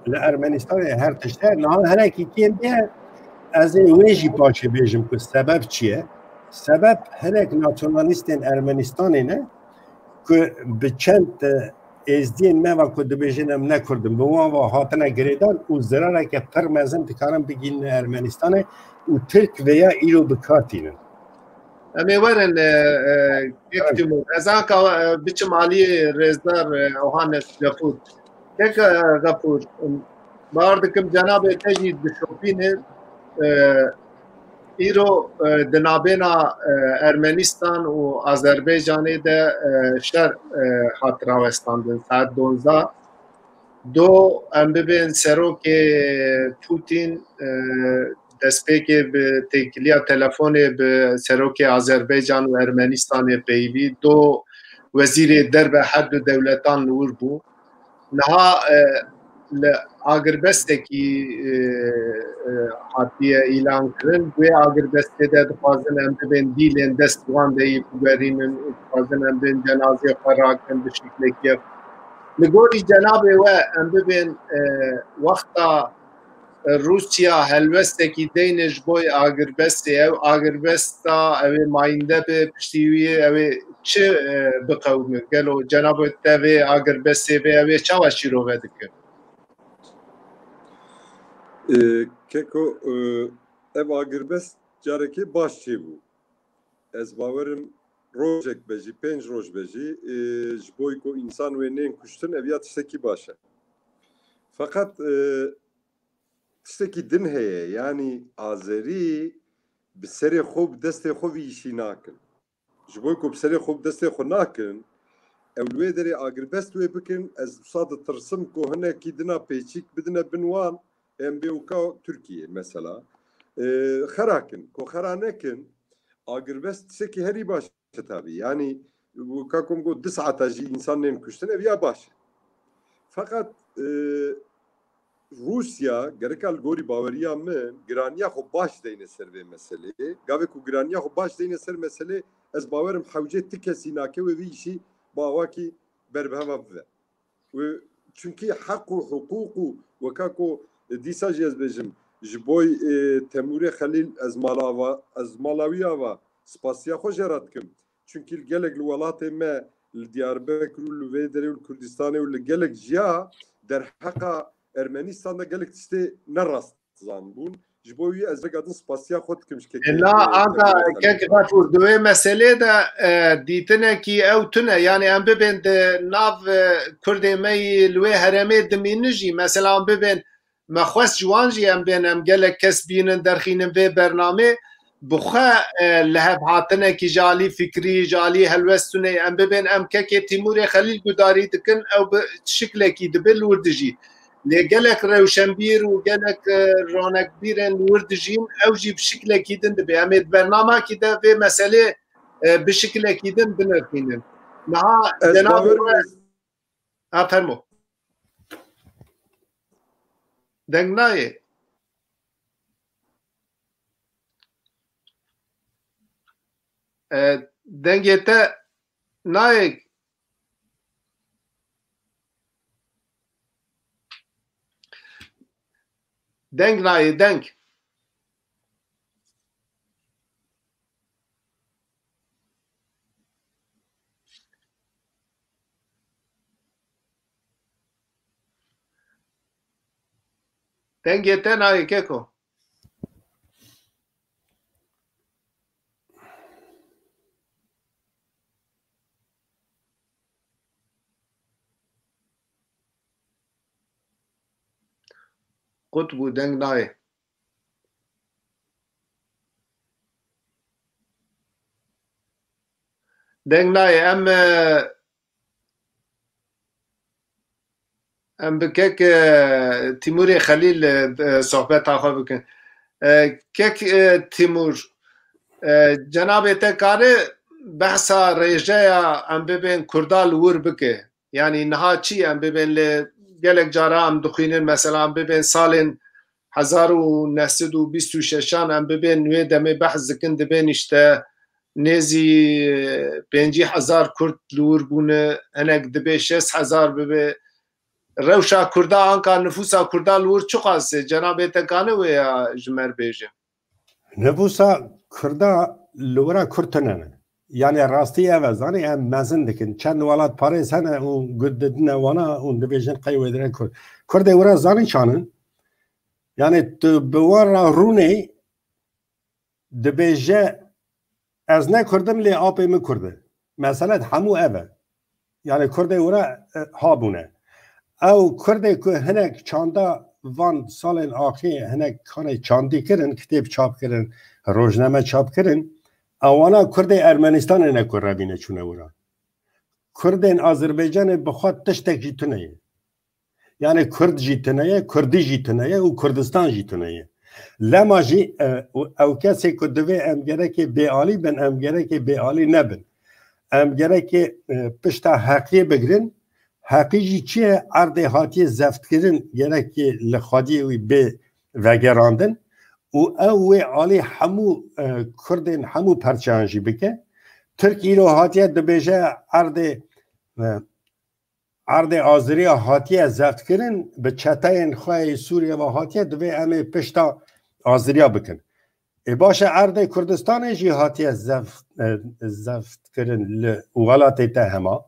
li Ermenistanê her tişt heye. Niha hinekî kêm bûye. Ez ê wê jî paşê bêjim ku sebeb çi ye? Sebeb hinek nasyonalîstên Ermenistanê ne ku bi çend, e, êzdiyên me ve ku dibêjin em ne Kurd in, bi wan ve hatine girêdan û zirareke pir mezin dikarin bigihînin Ermenistanê û Tirk vêya îro bi kar tînin. Em ê werin, e, e, kek Tîmur. Ez anka, e, biçim alî rêzdar, e, Ohanes Gafûr. Kek, e, Gafûr, em, bawer dikim cenabê te jî dişopîne, e, îro, e, di navbêna, e, Ermenistan û Azerbaycanê de, e, şer, e, hat rawestandin saet donzdeh. Do em bibên serokê Putin, e, destpêkê bi têkiliya telefonê bi serokê Azerbaycan û Ermenistanê peyivî. Do wezîrê derve her du dewletan li wir bû. Niha, e, li agirbestekî, e, e, hatiye îlan kirin. Wê agirbestê de dixwazin em bibên dîlên dest wan de yî bigerînin û dixwazin em bên cenazê xwe rakin bi şiklekî. Li gorî cenabê we em bibên, e, wexta, e, Rûsya helwestekî deyne ji bo agirbestê, ew agirbesta ew ê mayînde be, piştî wî ew ê çi, e, biqewime? Gelo cenabê te vê agirbestê vê ew ê çawa şîrove dikin? E, Keko, e, ev agirbest carekê baş çêbû. Ez bawerim rojek be jî, pênc roj be jî, e, ji bo ku însan wê nên kuştin, ev ya tiştekî baş e. Feqet, e, tiştekî din heye, yanî Azerî bi serê xwe, bi destê xwe vî îşî nakin. Ji bo ku bi serê xwe, bi destê xwe nakin, ew li wê derê agirbest wê bikin, ez wisa ditirsim ku hinekî dina pêçîk bidine bin wan, em bê wika Tirkiye mesela, e, xera kin. Ku xera nekin, agirbest tiştekî herî baş e tabî. Yanî wika ku min got, du saeta jî însan nên kuştin, ev ya baş e. Feqet, e, Rûsya gereka li gorî baweriya min giraniya xwe baş deyne ser vê meselê. Gavê ku giraniya xwe baş deyne ser meselê, ez bawerim hewcê ti kesî nake wê vî îşî bi awakî berbiheva bive. Wê, çunkî heq û hiqûq û weka ku dîsa jî ez bêjim, ji bo, e, Temûrê Xelîl ez mala va, ez mala wî ava spasiya xwe jê re dikim. Çunkî li gelek li welatê me, li Diyarbekir û li vê derê û li Kurdistanê û li gelek ciya derheqa Ermenistan de gelek tiştê ne rast zanibûn. Ji bo wî ez rêka din spasiya xwe dikim ji kekê. La, e, anda Temûrê Xelîl. Kek Gafûr, di wê meselê de, e, dîtinekî ew tune. Yanî em bibên di nav, e, Kurdê me yî li wê herêmê dimînin jî. Mesela em bibên me xwest ji wan jî em bên, em gelek kes bînin, derxînin vê bernamê, bi xwe, e, lihevhatinekî ji alî fikrî, ji alî helwestunê em bibên, em kekê Tîmûrê Xelîl gudarî dikin, ew bi şiklekî dibe li wir dijî. Lê gelek rewşenbîr û gelek, e, ronekbîrên li wir dijîn, ew jî bi şiklekî din dibe. Em ê di bernamakî de vê meselê, e, bi şiklekî din binirxînin. Niha Ez cenabê bawerim we ez Ha, fermo. Deng nayê. E, dengê te nayê. Deng nayê, deng. Dengê te nayê keko. Qut bû, deng nayê. Deng nayê. Em, e, em bi kek, e, Timûrê Xelîl, e, sohbeta xwe bikin. E, kek, e, Timûr, e, cenabê te kare behsa rêjeya em bibên Kurda li wir bike? Yanî niha çi em bibên li gelek cara em dixwînin, mesela em bibên salên hezar û neh sed û bîst û şeşan em bibên wê demê behs dikin, dibên işte nêzî pêncî hezar Kurd li wir bûne, hinek dibê şêst hezar bibe. Rewşa Kurda anka nifûsa Kurda li wir çiqas e? Cenabê te kane wê ya ji me re bêje. Nifûsa Kurda li wira Kurd tune ne. Yani rastî ev e, zanî em mezin dikin. Çend welatparêz hene û gud didine wana û dibêjin qey wê dire Kurd. Kurdê wira zanî çan in? Yani tu bi wan re rûnê dibêje, ez ne Kurd im lê apê min Kurd e. Mesele hemû ev e. Yani Kurdê wira, e, habûne. Ew Kurdê ku hinek çanda van salên axê hinek kanê çandî kirin, kitêb çap kirin, rojname çap kirin, ewana Kurdê Ermenistanê ne ku revîne çûne wira. Kurdên Azerbaycanê bi xwe tiştek jî tune ye. Yani Kurd jî tune ye, Kurdî jî tune ye û Kurdistan jî tune ye. Lema jî, e, ew kesê ku divê em gerekê bêalî bin, em gerekê bêalî nebin. Em gerekê, e, pişta heqiyê bigirin. Heqî jî çi ye? Erdê hatiye zeftkirin, gerekê li xwediyê wî bê vegerandin û ew wê alî hemû, e, Kurdên hemû perçeyan jî bike. Tirk îro hatiye dibêje erdê, e, erdê Azeriya hatiye zeftkirin, bi çeteyên xwe yê Sûriye ve hatiye, divê em ê pişta Azeriya bikin. Ê baş e, erdê Kurdistanê jî hatiye zeft, e, zeftkirin li welatê te hema.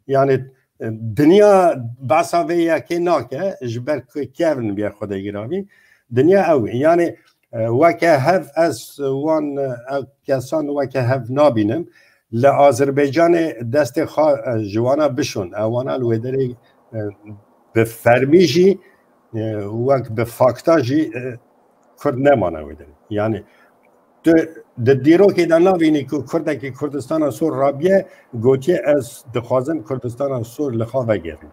Yani, e, dinya behsa vê yekê nake, ji ber ku kevin bîye Xwedê giravî. Dinya ew e. Yani, e, weke hev ez wan, e, ew kesan weke hev nabînim. Li Azerbaycanê destê xwe, e, ji wana bişon. Ewana li wê derê, e, bi fermî jî, e, wek bi fakta jî, e, Kurd nemane wê derê. Yani tu di dîrokê de nabînî ku Kurdekî Kurdistana Sor rabiye, gotiye, ez dixwazim Kurdistana Sor li xwe vegerim.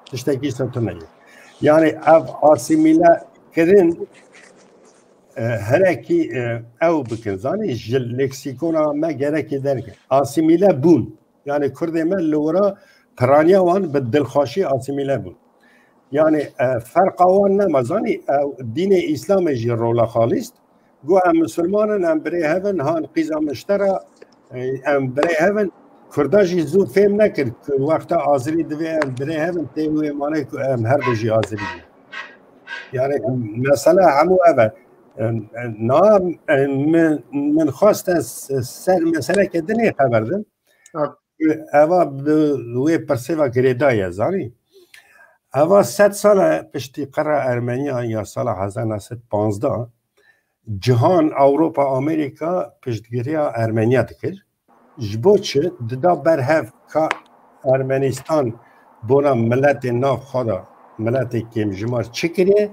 Tiştekî wisa tune ye. Yani ev asîmîle kirin, e, herekî, e, ew bikin. Zanî ji leksîkona me gerekê derke. Asîmîle bûn. Yani Kurdê me li wira piraniya wan bi dilxweşî asîmîle bûn. Yani, e, ferqa wan nema. Zanî, e, dînê Îslamê jî rola xalîst. Got, em misilman in, em birê hev in, han qîza min ji te re, e, em birê hev in. Kurda jî zû fêm nekir ku wexta Azerî divê em birê hev in, tê wê manê ku em her du jî Azerî ne. Yani mesele hemû ev e. E, e, na, e, min, min xwest ez ser meseleke dinê xeber dim. Ha. Eva bi wê pirsê ve girêdayî ye, zanî. Eva sed sal e piştî qira Ermeniyan ya sala hezar neh sed panzdeh, cihan, Ewropa, Amerîka piştgiriya Ermeniya dikir. Ji bo çi? Dida ber hev ka Ermenistan bona miletê nav xwe de, miletê kêmjimar çi kiriye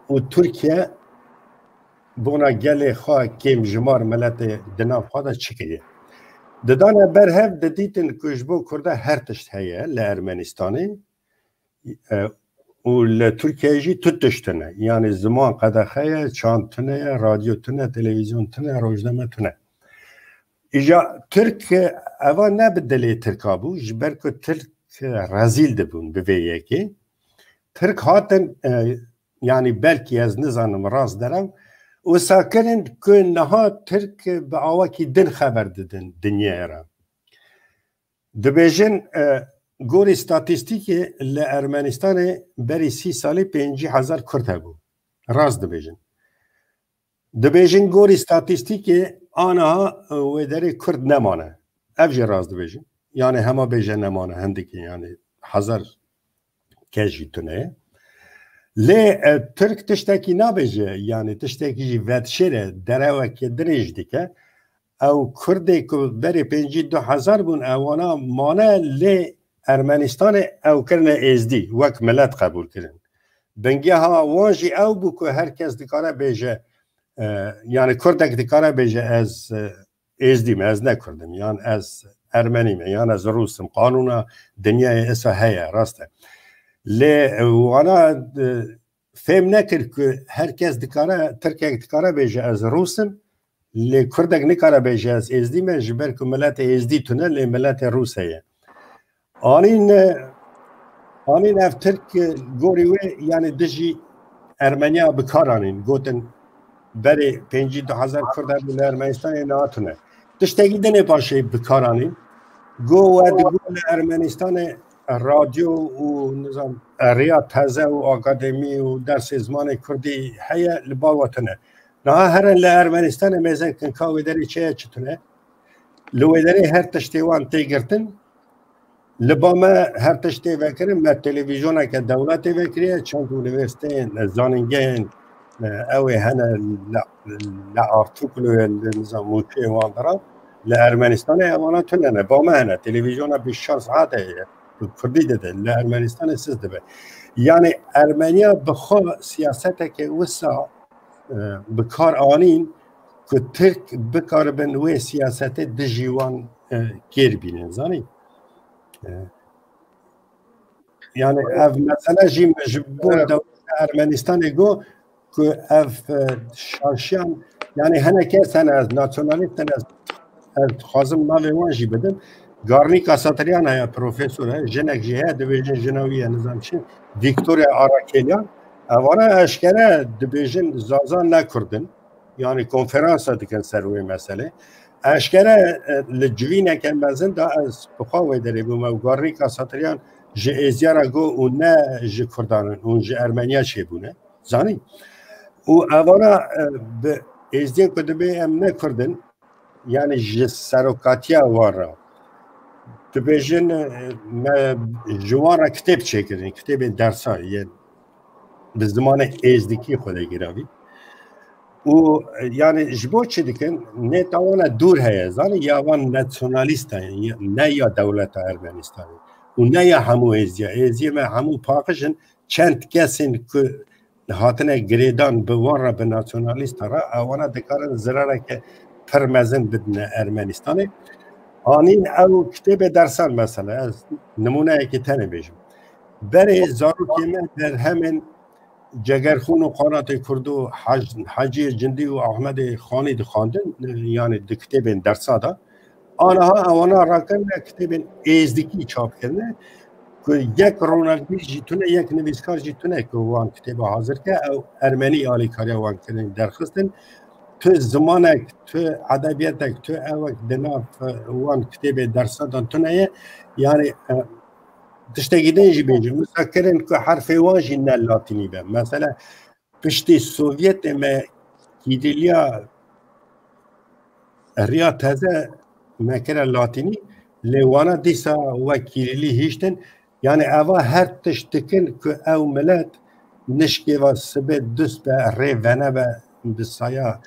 û Tirkiye bona gelê xwe kêmjimar miletê di nav xwe de çi kiriye. Didane ber hev, didîtin ku ji bo Kurda her tişt heye li Ermenistanê, e, û li Tirkiyeyê jî tu tişt tune. Yani ziman qedexe ye, çand tune ye, radyo tune, televîzyon tune, rojname tune. Îja Tirk, eva ne bi dilê Tirka bû, ji ber ku Tirk rezîl dibûn bi vê yekê. Tirk hatin, e, yani belkî ez nizanim rast derew, Wisa kirin ku niha Tirk bi awakî din xeber didin dinyayê re. Dibêjin, e, gorî statîstîkê li Ermenistanê berî sî salî pêncî hezar Kurd hebû. Rast dibêjin. Dibêjin gorî statîstîkê aniha, e, wê derê Kurd nemane. Ev jî rast dibêjin. Yani hema bêje nemane, hindikî yani hezar kes jî tune ye. Lê, e, Tirk tiştekî nabêje, yani tiştekî jî vedişêre, derewekê din jî dike. Ew Kurdê ku berê pêncî du hezar bûn, ewana mane lê Ermenistanê ew kirine Êzdî, wek milet qebûl kirin. Bingeha wan jî ew bû ku her kes dikare bêje, e, yani Kurdek dikare bêje ez, e, Êzdî me, ez ne Kurd im, yan ez Ermenî me, yan ez Rûs im. Qanûna dinyayê esa heye, rast e. Lê, e, wana, e, fêm nekir ku her kes dikare, Tirkek dikare bêje ez Rûs im, lê Kurdek nikare bêje ez Êzdî me, ji ber ku miletê Êzdî tune, lê miletê Rûs heye. Anîn, e, anîn ev Tirk, e, gorî wê, yani dijî Ermeniya bi kar anîn. Gotin berê pêncî du hezar Kurd hebû li Ermenistanê, niha tune. Tiştekî dinê paşê bi kar anîn. Go we digo li Ermenistanê radyo û nizam, e, riya teze û akademî û dersê zimanê Kurdî heye, li ba we tune. Niha herin li Ermenistanê mêze kin ka wê derê çi ye, çi tune. Li wê derê her tiştê wan tê girtin. Li ba me her tişt tê vekirin, me televîzyoneke dewletê vekiriye, çend unîversîteyên, zanîngehên, e, ew ê hene li, li Artuklu, li nizam Mûçê wan dera, li Ermenistanê evana tune ne. Ba me hene, televîzyona bîst çar saet heye, bi Kurdî dide, li Ermenistanê siz dibe. Yani Ermeniya bi xwe siyaseteke wisa, e, bi kar anîn ku Tirk bikaribin wê siyasetê dijî wan, e, kêr bînin, zanî? E, yani ev mesele jî min ji bo Evet. dewleta Ermenistanê got ku ev, e, şaşiyan, yani hinek kes hene, ez nasyonalîst hene, ez, ez dixwazim navê wan jî bidim. Garnîka Satiryan heye, profesor e, jinek jî heye, dibêjin jina wî ye, nizam çi, Victoria Arakeliyan. Evana eşkere dibêjin Zaza ne Kurd in. Yani konferansa dikin ser wê meselê. Eşkere, e, li civîneke mezin de ez bi xwe wê derê bûme û Garnîka Satiryan ji Êzdiya re got û ne ji Kurdan in, hûn ji Ermeniya çêbûne. Zanî? Û evana, e, bi Êzdiyên ku dibê em ne Kurd in, yani ji serokatiya wan re. Dibêjin, e, me ji wan re kitêb çêkirin, kitêbên dersa yên bi zimanê êzdikî xwedê giravî. Û, e, yani ji bo çi dikin? Nêta wan e dûr heye, zanî, ya wan nasyonalîst e, ya, ne ya dewleta Ermenistanê. Û ne ya hemû êziya. Êziyê me hemû paqij in, çend kesên ku hatine girêdan bi wan re, bi nasyonalîsta re, ewana dikarin zirareke pir mezin bidine Ermenistanê. Anîn ew kitêbê dersan mesela, ez nimûneyekê tenê bêjim. Berê zarokê me berhemên Cegerxûn û Qanatê Kurdo, Hac-, Haciyê Cindî û Ahmedê Xanî dixwandin, yani di kitêbên dersa de. Aniha ewana rakirine kitêbên êzdikî çap kirine, ku yek ronakbîr jî tune, yek nivîskar jî tune ku wan kitêba hazir ke, ew ermenî alîkariya wan kirin, derxistin. Tu zimanek, tu edebiyetek, tu ewek di nav, e, wan kitêbê dersa de tune ye. Yani, e, tiştekî din jî bêjim, wisa kirin ku herfê wan jî ne latînî be. Mesela, piştî Sovyetê me kîriliya riya teze me kire latînî, lê wana dîsa wek kîrilî hiştin. Yani eva her tişt dikin ku ew milet nişkê ve sibê dust be, rê venebe, bi saya,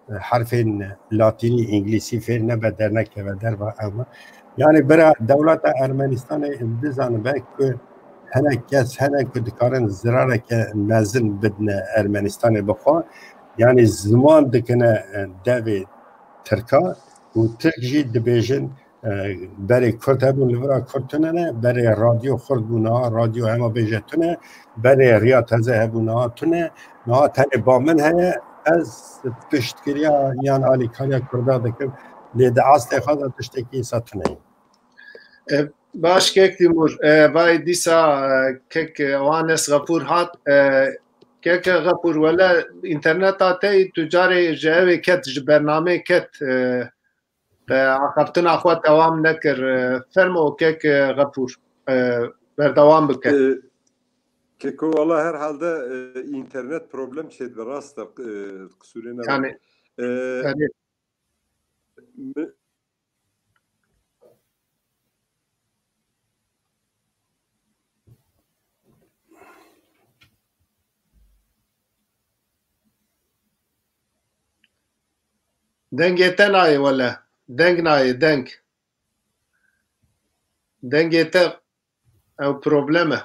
e, herfên latînî, îngilîsî fêr nebe, dernekeve derva ew. Yani bira dewleta Ermenistanê bizanibe ku hinek kes hene ku dikarin zirareke mezin bidine Ermenistanê bi xwe. Yani ziman dikine, e, devê Tirka û Tirk jî dibêjin, e, berê Kurd hebûn, li vira Kurd tune ne, berê radyo Kurd bû, niha radyo hema bêje tune, berê riya teze hebû, niha tune, niha tenê ba min heye, ez piştgiriya yan alîkariya Kurda dikim, lê di aslê xwe de tiştekî wisa tune ye. E, baş kek Timur, e, vay dîsa, e, kek, e, Wanes Gafûr hat, e, Keke Xepûr, wele înterneta te yî tu carê ji ewê ket, ji bernamê ket, e, te axaftina xwe dewam nekir. E, fermo keke Xepûr, e, berdewam bike. E, Keko, wala herhalde, e, înternet problem çêdibe, rast e, e, qisûrê ne. Yani, E, yani, mi- Dengê te nayê wele. Deng nayê, deng. Dengê te ew problem e.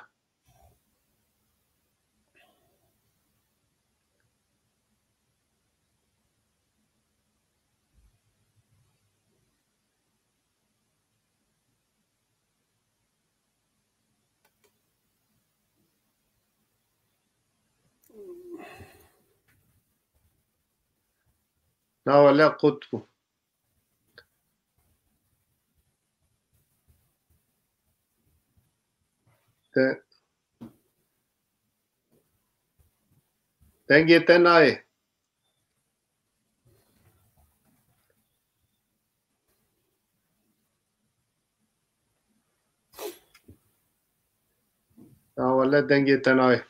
Na wele qut bû. Te, dengê te nayê. Ya wele dengê te nayê.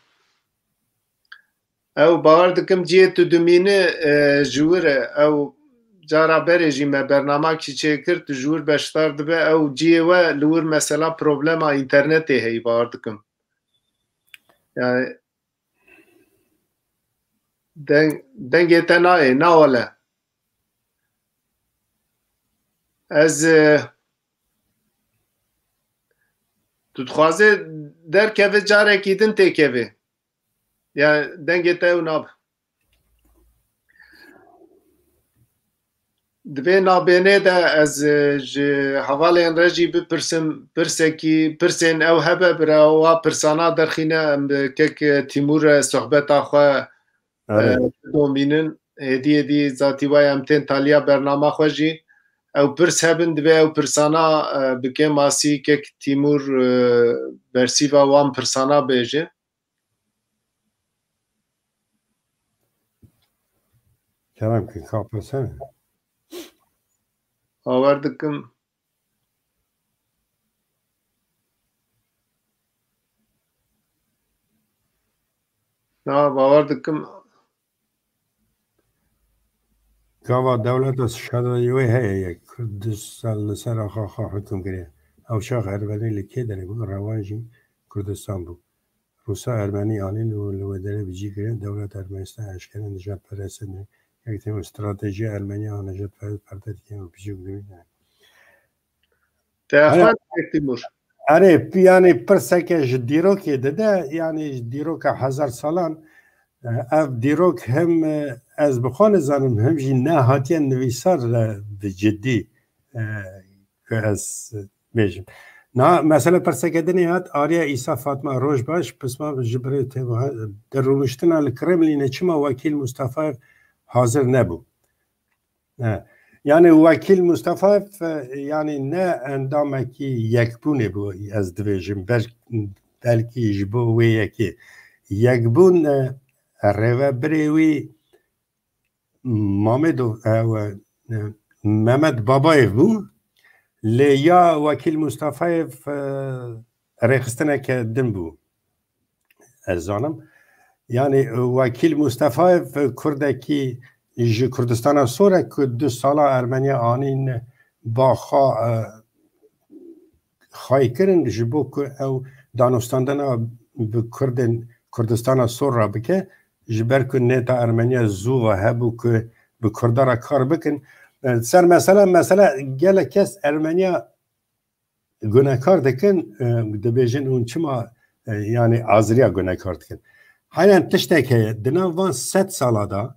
Ew bawer dikim cihê tu dimînî, e, ji wir e. Ew cara berê jî me bernamekî çêkir, tu ji wir beşdar dibe, ew cihê we li wir mesela problema înternetê heyî, bawer dikim. Yani deng-, dengê te nayê, na wele. Ez, e, tu dixwazê derkevê carekî din têkevê. Ya dengê te ew nabe. Di vê nabênê de ez, e, ji hevalên re jî bipirsim, pirsekî, pirsên ew hebe, bira wa pirsana derxîne, em bi kek, e, Tîmûr re sohbeta xwe, Erê. e, bidomînin. Êdî, êdî zatî waya em tên taliya bernama xwe jî. Ew pirs hebin, divê ew pirsana, e, bi kêmasî kek Tîmûr, e, bersîva wan pirsana bêje. Kerem kin, ka pirsene. Bawer dikim. Na, bawer dikim. Gava dewleta şadayî wê heye yek. Kurdistan li ser axa xwe hukm kiriye. Ew çax Ermenî li kê derê bû? Rewan jî Kurdistan bû. Rûsa Ermenî anîn û li wê derê bi cî kirin. Dewleta Ermenistan eşkere nijadperest e. Yek têm stratejiya Ermeniya nijadperest perde dike û bijî û girî ne. Te Aya- axivand Kek Tîmûr. Erê, yanî pirseke ji dîrokê dide, yanî ji dîroka hezar salan, e, ev dîrok hem, e, ez bi xwe nizanim, hem jî nehatiye nivîsar, e, bi cidî, e, ku ez bêjim. Na, mesela pirseke dinê hat, Arya Îsa Fatma, roj baş, pisma ji birê te, di rûniştina li Kremlînê çima Wekîl Mustafayev hazir nebû? He. Yani Wekîl Mustafayev, e, yani ne endamekî yekbûnê bû, ez dibêjim, bel-, belkî ji bo wê yekê. Yekbûn, e, rêvebirê wî Mamedo, e, we, e, Mehmet Babayev bû. Lê ya Wekîl Mustafayev, e, rêxistineke din bû. Ez zanim. Yani, e, Wekîl Mustafayev, e, Kurdekî ji Kurdistana Sor e ku du sala Ermeniya anîn ba xwe, e, xwey kirin ji bo ku ew danûstandina bi Kurdên Kurdistana Sor re bike, ji ber ku nêta Ermeniya zû ve hebû ku bi Kurda re kar bikin. E, ser mesela, mesela gelek kes Ermeniya gunekar dikin, e, dibêjin hûn çima, e, yani Azeriya gunekar dikin. Heyran tiştek heye, di nav van sed sala de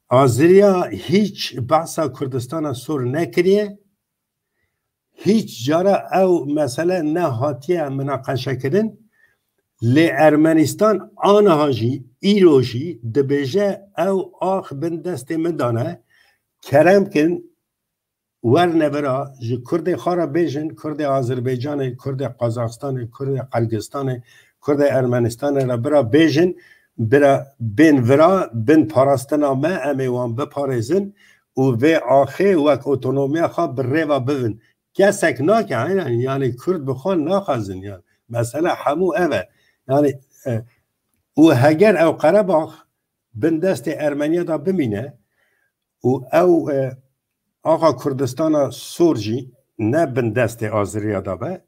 Azeriya hîç behsa Kurdistana Sor nekiriye, hîç cara ew mesele nehatiye minaqeşekirin. Lê Ermenistan aniha jî, îro jî dibêje ew ax bin destê min dane, kerem kin, werne vira, ji Kurdê xwe re bêjin, Kurdê Azerbaycanê, Kurdê Qazaxistanê, Kurdê Qirgizistanê, Kurdê Ermenistanê re bira bêjin, bira bên vira, bin parastina me, em ê wan biparêzin û vê axê wek otonomiya xwe bi rêva bibin. Kesek nake, aynen, yani Kurd bi xwe naxwazin, yani. Mesele hemû ev e. Yani, e, û heger ew Qerebax bin destê Ermeniya de bimîne û ew, e, axa Kurdistana Sor jî ne bin destê Azeriya de be,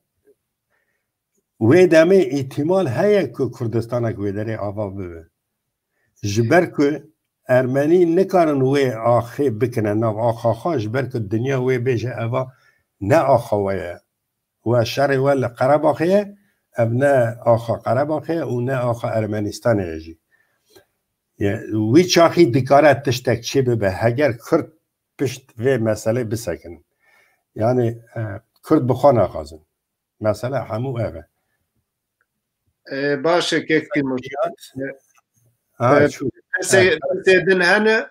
wê demê îhtimal heye ku Kurdistanek wê derê ava bibe. Ji ber ku Ermenî nikarin wê axê bikine nav axa xwe, ji ber ku dinya wê bêje eva ne axa we ye. We şerê we li Qerebaxê ye, ev ne axa Qerebaxê ye û ne axa Ermenistanê ye jî. Ye, wî çaxî dikare tiştek çê bibe, heger Kurd pişt vê meselê bisekinin. Yani, e, Kurd bi xwe naxwazin. Mesele hemû ev e. E, baş e, kek Tîmur. Ha, e, çû. Pirsê, ha, pirsê din hene?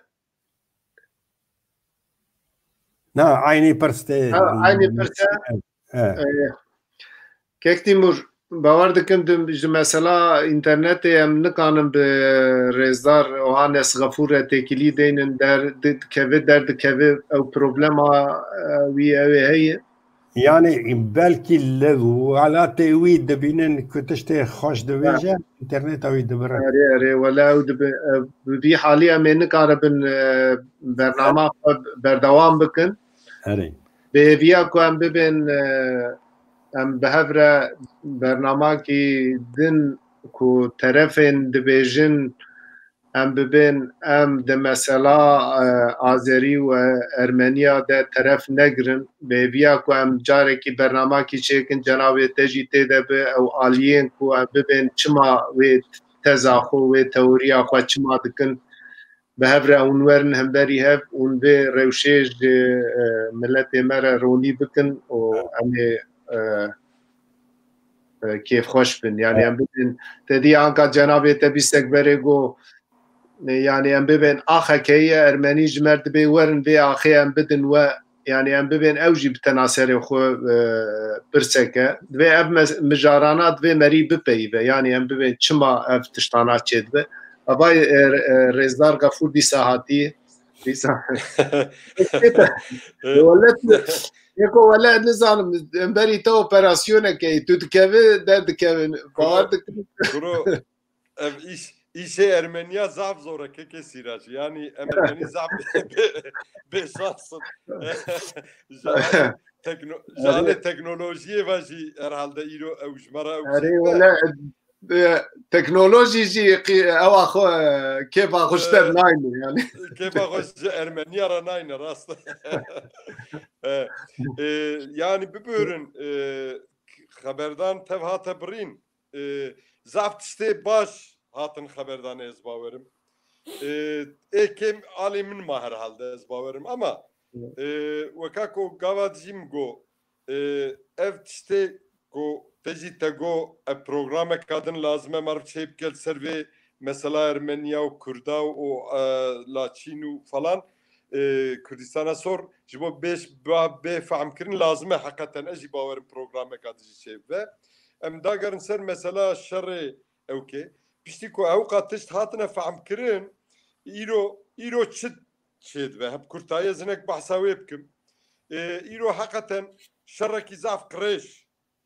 Na, aynî pirs tê. Ha, aynî pirs e. E. E, kek Tîmur, bawer dikim di, ji mesela înternetê em nikanin bi rêzdar Ohanes Xefûr re têkilî deynin, der dikeve, derdikeve, ew problema, e, wî ew ê heye. Yani belkî li welatê wî dibînin ku tiştê xweş dibêje, interneta wî dibire. Erê, erê, wele ew dibi, e, bi vî halî em ê nikaribin, e, bernama xwe berdewam bikin. Erê. Bi hêviya ku em bibên, e, em bi hev re bernamakî din ku terefên dibêjin, em bibên, em di mesela, e, Azerî û Ermeniya de teref negirin. Bi hêviya ku em carekî bernamakî çêkin, cenabê te jî tê de bi, ew aliyên ku em bibên, çima wê teza xwe, wê teoriya xwe çima dikin, bi hev re hûn werin hemberî hev, hûn vê rewşê ji, e, miletê me re ronî bikin û em ê, e, e, kêfxweş bin. Yani, evet, em bibên, te dî anka cenabê te bîstek berê got, e, yani, em bibên axeke ye, Ermenî ji me re dibê werin vê axê em bidin we, yani, em bibên ew jî bi tena serê xwe, e, pirseke. Divê ev me-, mijarana divê merî bipeyive. Yani, em bibên çima ev tiştana çêdibe. Avay, e, e, Rêzdar Gafûr dîsa hatî. Dîsa. Wele tu, yeko wele nizanim, em berî te operasyoneke, tu dikeve, derdikevin. Bawer dikim. Kuro, ev îş, îşê Ermeniya zaf zor e, kekê Sîrac. Yani em Ermenî zaf bê, bê, bêşans in. Ji alê tekno-, ji alê teknolojiyê ve jî herhalde îro ew ji me re ew erê, wele, e, teknolojî jî qî-, ewa xwe, e, kêfa xwe ji te re nayne yani. Kêfa xwe ji Ermeniya re nayne, rast. E, e, yani bibirin, e, xeberdan tev hate birîn. E, zaf tiştê baş hatin xeberdanê, ez bawerim. E, ê kêm alê min ma herhalde, ez bawerim. Ama, e, weka ku gava dijî min got, e, ev tiştê ku te jî te got, ev programeka din lazim e, meriv çê bike li ser vê mesela Ermeniya û Kurda û, e, Laçîn û falan, e, Kurdistana Sor, ji bo bêş, ba-, bê fehmkirin lazim e heqeten. Ez jî bawerim programeka din jî çê bibe. Em dagerin ser mesela şerê ewkê. Piştî ku ewqa tişt hatine fehmkirin, îro, îro çi çêdibe? Hep kurtayê zinek behsa wê bikim. E, îro heqeten şerekî zaf qirêj,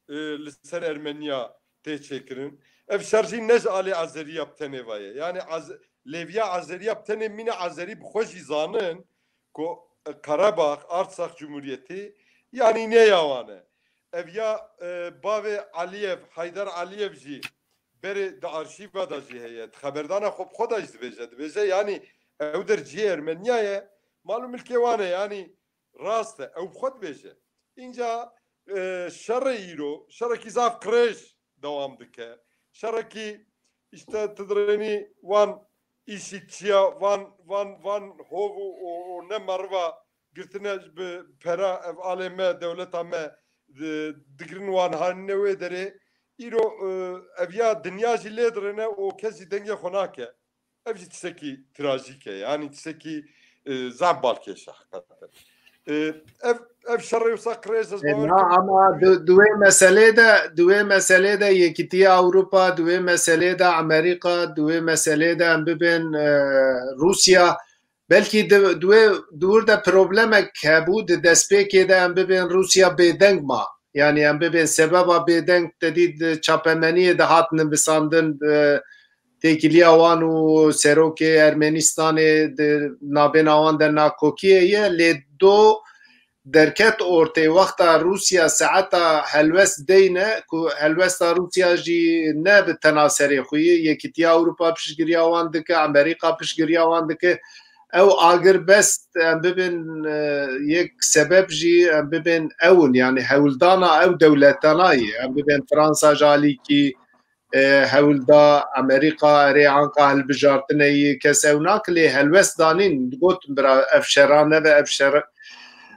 e, li ser Ermeniya tê çêkirin. Ev şer jî ne ji alê Azeriya bi tenê ve ye. Yani Az-, lêviya Azeriya bi tenê mîne Azerî bi xwe jî zanin ku, e, Qerebax, Artsax Cumhuriyetî, yani ne ya wan e. Ev ya, e, bavê Aliyev, Haydar Aliyev jî berê di arşîva de jî heye. Di xeberdana xwe bi xwe de jî dibêje. Dibêje, yani ew der cihê Ermeniya ye. Mal û milkê wan e, yani rast e. Ew bi xwe dibêje. Înca, e, şerê îro, şerekî zaf qirêj dewam dike. Şerekî, işte, tu dirênî wan îşî çiya, van, van, van hov û, û, û ne meriva girtine bi pera ev alê me, dewleta me, di-, digirin wan hanine wê derê. Îro, e, ev ya dinya jî lê dirêne û kes jî dengê xwe nake. Ev jî tiştekî trajîk e. Yani tiştekî, e, zaf balkêş e heqîqeten. E, ev, ev şerê wisa qirêj ez E, bawer na, ama di, di wê meselê de, di wê meselê de Yekîtiya Ewropa, di wê meselê de Amerîka, di wê meselê de em bibên, e, Rûsya, belkî di, di wê, di wir de problemek hebû, di destpêkê de em bibên Rûsya bêdeng ma. Yani em bibên sebeba bêdeng te dî di çapemeniyê de hat nivisandin, e, têkiliya wan û serokê Ermenistanê di nabêna wan de nakokiyê ye, lê do derket ortê wexta Rûsya saeta helwest deyne, ku helwesta Rûsya jî ne bi tena serê xwe ye, Yekîtiya Ewropa piştgiriya wan dike, Amerîka piştgiriya wan dike. Ew agirbest em bibin, e, yek sebeb jî em bibên ew in, yani hewldana ew dewletana ye. Em bibên Fransa ji alîkî, e, hewl da, Amerîka erê anka hilbijartinê yê kes ew nake, lê helwest danîn, digotin bira ev şera nebe, ev şer.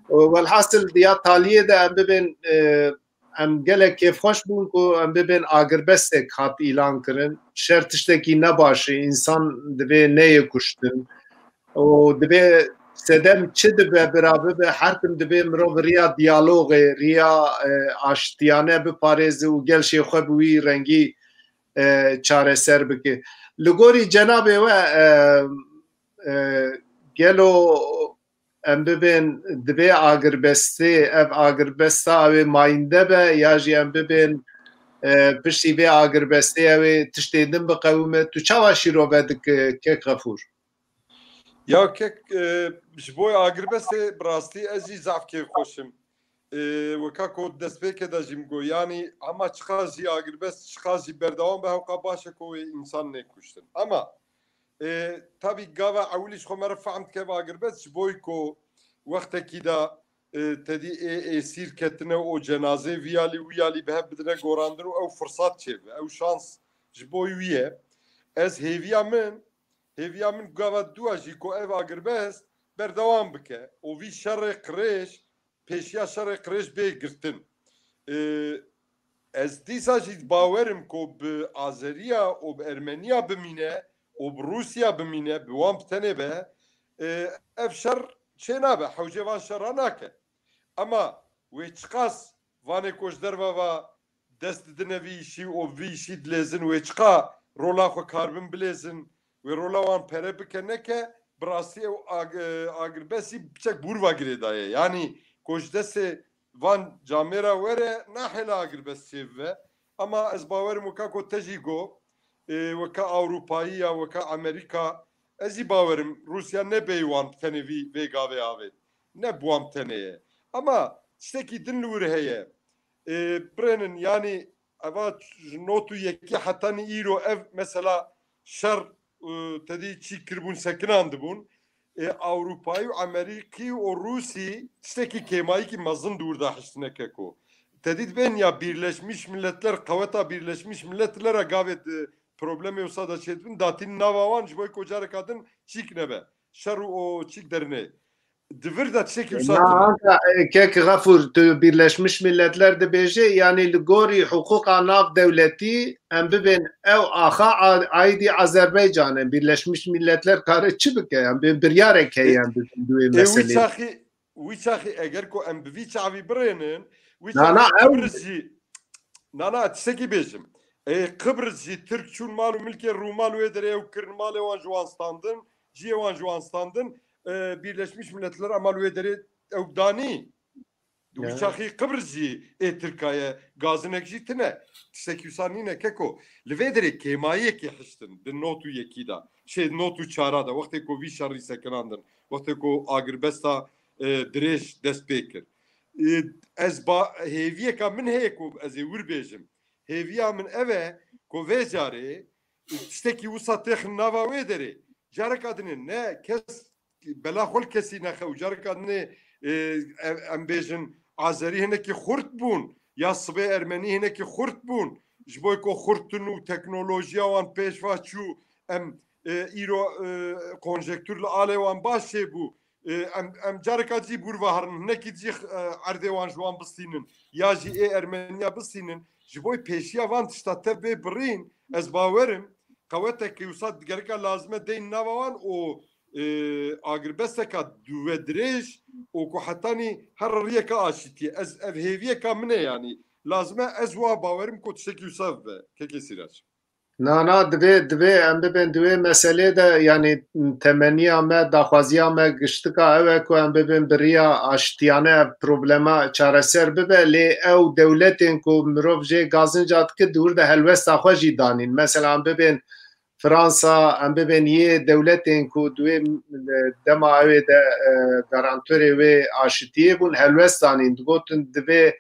Welhasil diya taliyê de em bibên, e, em gelek kêfxweş bûn ku em bibên agirbestek hat îlan kirin. Şer tiştekî ne baş e, însan divê neyê kuştin. û divê sedem çi dibe bira bibe, her tim divê mirov riya diyalogê, riya, e, aştiyane biparêze û gel jê xwe bi wî rengî, e, çareser bike. Li gorî cenabê we, e, e, gelo em bibên, divê agirbestê, ev agirbesta ew ê mayînde be ya jî em bibên, e, piştî vê agirbestê ew ê tiştê din biqewime? Tu çawa şîrove dike kek Xefûr? Ya kek, e, ji bo agirbestê bi rastî ez jî zaf kêfxweş im. E, weka ku destpêkê de jî min got, yanî hema çiqas jî agirbest, çiqas jî berdewam be, hewqa baş e ku wê însan nêkuştin. Ama, e, tabî gava ewilî ji xwe me re fehm dike ev agirbest, ji bo ku wextekî de, e, tedî ê êsîr ketine û cenazê vî alî wî alî bi hev bidine gorandin û ew firsat çêbibe, ew şans ji bo wî ye. Ez hêviya min, hêviya min gava dua jî ku ev agirbest berdewam bike û vî şerê qirêj, pêşiya şerê qirêj bê girtin. Ee, ez dîsa jî bawer im ku bi Azeriya û bi Ermeniya bimîne û bi Rûsiya bimîne, bi wan bi tenê be, ee, ev şer çênabe, hewcê van şera nake. Ema wê çiqas vanê ku ji derve ve dest didine vî îşî û vî îşî dilêzin, wê çiqa rola xwe karibin bilêzin, wê rola wan pere bike neke, bi rastî ew ag-, e, agirbestî piçek bûr ve girêdaye. Yanî ku ji destê van camêra were, nahêle agirbest çêbibe. Ama ez bawer im weka ku te jî got, e, weka Ewropayî ya weka Amerîka, ez jî bawer im Rûsya ne bêyî wan bi tenê vî vê gavê avêt. Ne bi wan bi tenê ye. Ama tiştekî din li wir heye. E, birênin, yanî eva ji not û yekê hetanî îro ev mesela şer, e, tedî çî kiribûn, sekinandibûn. E, Ewropayî û Amerîkî û Rûsî tiştekî kêmayîkî mezin di wir de hiştine keko. Tedî dibên ya Birleşmiş Milletler, qeweta Birleşmiş Milletler a gavê di problemê wisa de çêdibin, datîn nava wan ji bo ku careka din çîk nebe. Şer û o çîk derinê. Di vir de tiştekî wisa Na, tune. Anka, e, kek Xefûr, tu Birleşmiş Milletler dibêje, yanî li gorî hiqûqa nav dewletî em bibên ew axa a-, aîdî Azerbaycan e. Birleşmiş Milletler kare çi bike? Em bi-, biryarek heye E, em bibin di wê e, wî meselê. çaxî, wî çaxî eger ku em bi vî çavî birênin, wî Na, çaxî na, ew Qibris jî, na, na, tiştekî bêjim. E, Qibris jî Tirk çûn mal û milkê Rûma li wê derê ew kirin malê wan ji wan standin, ciyê wan ji wan standin, e, Birleşmiş Milletler a mal wê derê ew danî. Wî Ya. çaxî Qibris jî ê Tirka ye, gazinek jî tine. Tiştekî wisa nîne keko. Li vê derê kêmayiyekê hiştin di not û yekî de. Şey, not û çara de. Wextê ku vî şerî sekinandin. Wextê ku agirbesta, e, dirêj dest pê kir. E, ez ba, hêviyeka min heye ku ez ê wir bêjim. Hêviya min ev e ku vê carê tiştekî wisa têxin nava wê derê. Careka dinê ne kes bela xwe li kesî nexe û careka dinê, e, em, em bêjin Azerî hinekî xurt bûn ya sibê Ermenî hinekî xurt bûn. Ji bo ku xurtin û teknolojiya wan pêş ve çû, em, e, îro, e, konjektûr li alê wan baş çêbû. E, em, em careka cî bûr ve herin, hinekî cî, e, erdê wan ji wan bistînin ya jî ê Ermeniya bistînin. Ji bo pêşiya van tişta tev bê birîn, ez bawer im qewetekê wisa gereka lazim e deyn nava wan û, e, agirbesteka dûvedirêj û ku hetanî her riyeka aşitiyê. Ez, ev hêviyeka min e, yanî lazim e ez wa bawerim ku tiştekî wisa bibe. Kekê Sîrac. Na, na, divê, divê em bibin di wê meselê de, yanî temeniya me, daxwaziya me giştika ew e ku em bibin bi riya aştiyane ev problema çareser bibe, lê ew dewletên ku mirov jê gazinca dike di wir de helwesta xwe jî danîn. Mesela em bibin Fransa, em bibin yê dewletên ku di wê dema ew ê de, e, garantorê wê aşitiyê bûn, helwest danîn. Digotin divê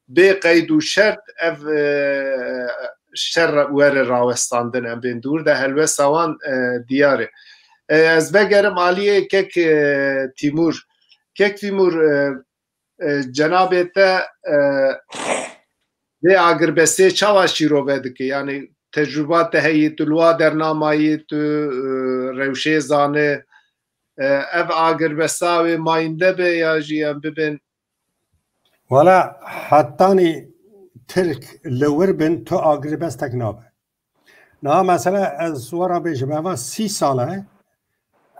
bê qeyd û şert ev, e, şer were rawestandin. Em bên dûr de helwesta wan, e, diyar e. E, ez vegerim aliyê kek, e, Tîmûr. Kek Tîmûr, e, e, cenabê te, e, vê agirbestê çawa şîrove dike? Yanî tecrûba te heyî, tu li wa dernamayî, tu, e, rewşê zane, e, ev agirbesta wê mayînde be ya jî em bibin? Wala hetanî Tirk li wir bin tu agirbestek nabe. Niha mesela ez we re bêjim, eva sî sal e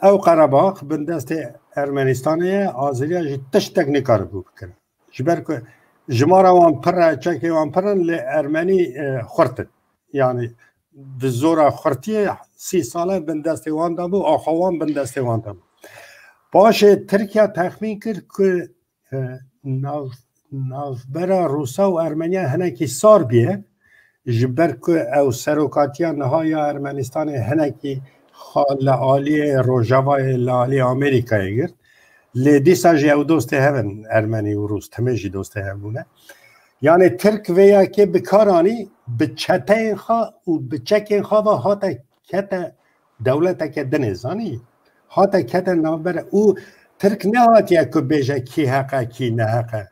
ew Qerebax bin destê Ermenistanê ye, Azeriya jî tiştek nikaribû bikin. Ji ber ku jimara wan pir e, çekê wan pir in, lê Ermenî, e, xurt in. Yanî bi zora xurtiyê sî sal e bin destê wan de bû, axa wan bin destê wan de bû. Paşê Tirkiye texmîn kir ku e, nav-, navbera Rûsa û Ermeniya hinekî sar bûye, ji ber ku ew serokatiya niha ya Ermenistanê hinekî xwe li aliyê Rojavayê, li aliyê Amerîkayê girt. Lê dîsa jî ew dostê hev in, Ermenî û Rûs, timê jî dostê hev bûne. Yanî Tirk vê yekê bi kar anî, bi çeteyên xwe û bi çekên xwe ve hate kete dewleteke din ê, zanî, hate kete navbere û Tirk nehatiye ku bêje kî heq e, kî neheq e.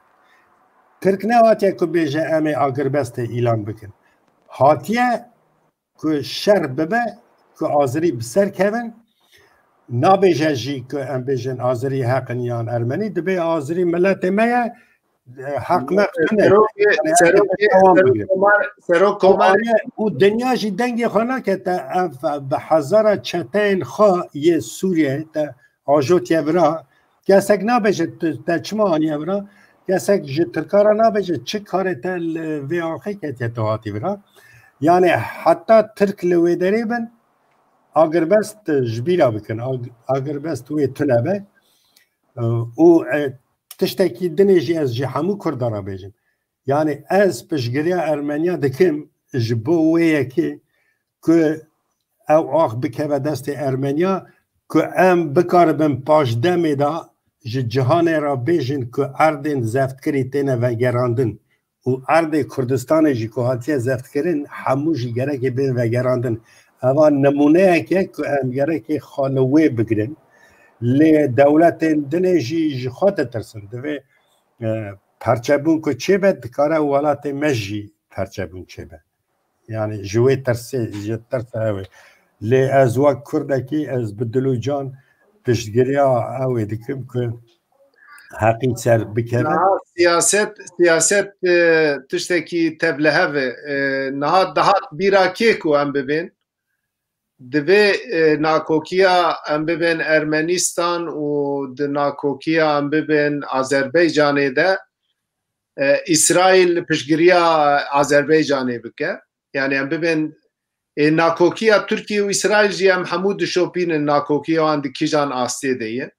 Tirk nehatiye ku bêje em ê agirbestê îlan bikin. Hatiye ku şer bibe, ku Azirî bi ser kevin, nabêje jî ku em bêjin Azirî heq in yan Ermenî, dibê Azirî miletê me ye, e, heq meq tune. Serokê, Yani, serokê, dewam serok bigire. Komar, serok Komar. Û dinya jî dengê xwe nake te ev bi hezara çeteyên xwe yê Sûriyeyê te ajotiye vira. Kesek nabêje tu, te çima aniye vira? Kesek ji Tirka re nabêje çi karê te li vê axê ketiye tu hatî vira? Yani heta Tirk li wê derê bin, agirbest ji bîra bikin. Ag-, agirbest wê tune be. Û, e, tiştekî dinê jî ez ji hemû Kurda re bêjim. Yani ez piştgiriya Ermeniya dikim ji bo wê yekê ku ew ax bikeve destê Ermeniya, ku em bikaribin paşdemê de ji cihanê re bêjin ku erdên zeftkirî têne vegerandin û erdê Kurdistanê jî ku hatiye zeftkirin, hemû jî gerekê bên vegerandin. Eva nimûneyek e ku em gerekê xwe li wê bigirin. Lê dewletên dinê jî ji xwe ditirsin. Divê, e, perçebûn ku çêbe, dikare welatê me jî perçebûn çêbe. Yani ji wê tirsê, ji tirsa ew ê. Lê ez wek Kurdekî, ez bi dil û can piştgiriya ew ê dikim ku heqî ser bikeve. Niha siyaset, siyaset, e, tiştekî tevlihev e. E, niha dihat bîra kê ku em bibên? Divê, e, nakokiya em bibên Ermenistan û di nakokiya em bibên Azerbaycanê de, e, Îsraîl piştgiriya Azerbaycanê bike. Yani em bibên, e, nakokiya Tirkiye û Îsraîl jî em hemû dişopînin nakokiya wan di kîjan astê de ye.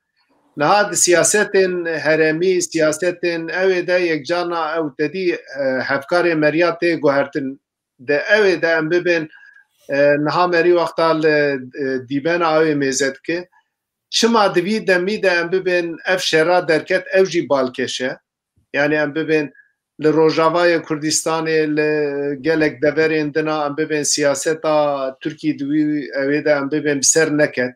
Niha di siyasetên heremî, siyasetên ew ê de yekcana ew tedî, e, hevkarê meriya tê guhertin. Di ew ê de em bibên, e, niha merî wexta li, e, dîbena ew ê mêze dike. Çima di vî demî de em bibên ev şera derket, ew jî balkêş e? Yani em bibên li Rojavayê Kurdistanê, li gelek deverên din a em bibên siyaseta Tirkî di wî ew ê de em bibên bi ser neket.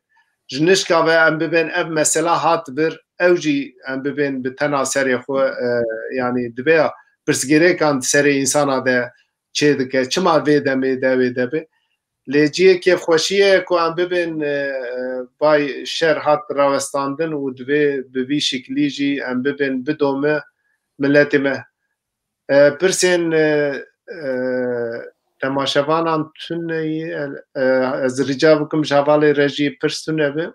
Ji nişka ve em bibên ev mesela hat vir, ew jî em bibên bi tena serê xwe, e, yani divê ya pirsgirêkan di serê însana de çê dike. Çima vê demê de wê de be? Lê cihê kêfxweşiyê ye ku em bibên, e, bay şer hat rawestandin û divê bi vî şiklî jî em bibên bidome miletê me. E, pirsên, e, e, temaşevanan tune ye, e, ez rica bikim ji hevalê rejiyê pirs tune be.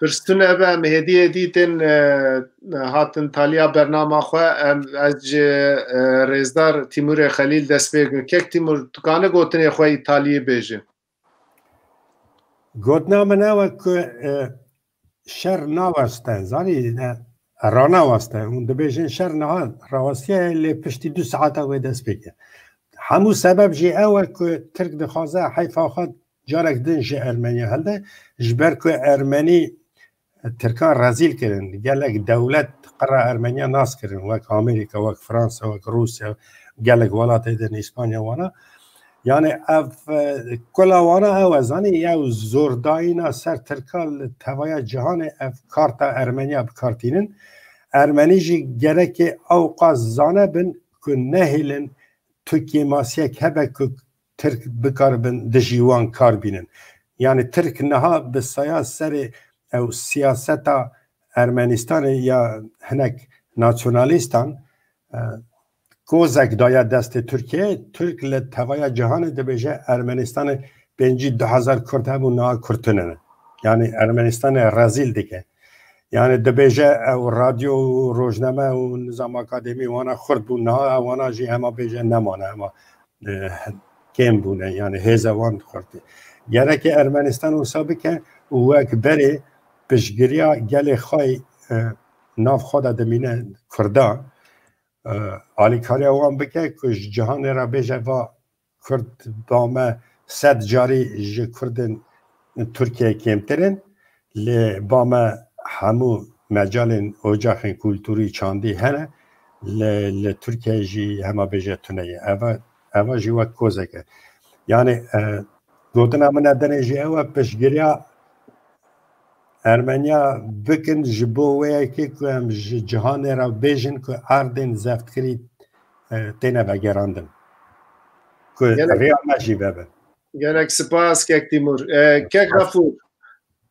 Pirsûn ev e, em hêdî hêdî tên, e, hatin taliya bernama xwe, em, ez ji, e, rêzdar Tîmûrê Xelîl dest pê bikim. Kek Tîmûr, tu kane gotinê xwe îtaliyê bêjin? Gotina min ew e ku, e, şer naweste, zanî, e, ranaweste. Hûn dibêjin şer niha rawestiye, lê piştî du saeta wê dest pê kir. Hemû sebeb jî ew e ku Tirk dixwaze heyfa xwe carek din ji Ermeniya hilde, ji ber ku Ermenî Tirkan rezîl kirin. Gelek dewlet qira Ermeniya nas kirin, wek Amerîka, wek Fransa, wek Rûsya, gelek welatê din, Îspanya wana. Yani ev, e, kula wana ew e, zanî, ew zordayîna ser Tirka li tevaya cihanê ev karta Ermeniya bi kar tînin. Ermenî jî gerekê ewqas zane bin ku nehêlin tu kêmasiyek hebe ku Tirk bikaribin dijî wan kar bînin. Yani Tirk niha bi saya serê ew siyaseta Ermenistanê ya hinek nasyonalîstan, e, kozek daye destê Tirkiyeyê. Tirk li tevaya cihanê dibêje Ermenistanê pêncî du hezar Kurd hebû, niha Kurd tune ne. Yani Ermenistanê rezîl dike. Yani dibêje ew radyo û rojname û nizam akademî wana xurt bû, niha ew wana jî hema bêje nemane, hema, e, kêm bûne, yani hêza wan xurt. Gereke Ermenistan wisa bike û wek berê piştgiriya gelê xwe, e, nav xwe de dimîne Kurda, e, alîkariya wan bike ku ji cihanê re bêje va Kurd ba me sed carî ji Kurdên Tirkiyeyê kêmtir in, lê ba me hemû mecalên ocaxên kulturî, çandî hene, lê li Tirkiyeyê jî hema bêje tune ye. Eva, eva jî wek kozek e. Yani, e, gotina min e denê jî ew e, piştgiriya Ermeniya bikin ji bo wê yekê ku em ji cihanê re bêjin ku erdên zeftkirî, e, têne vegerandin. Ku Gelek riya me jî vebe. Gelek spas, Kek Tîmur. E, Kek Spas. Xefûr,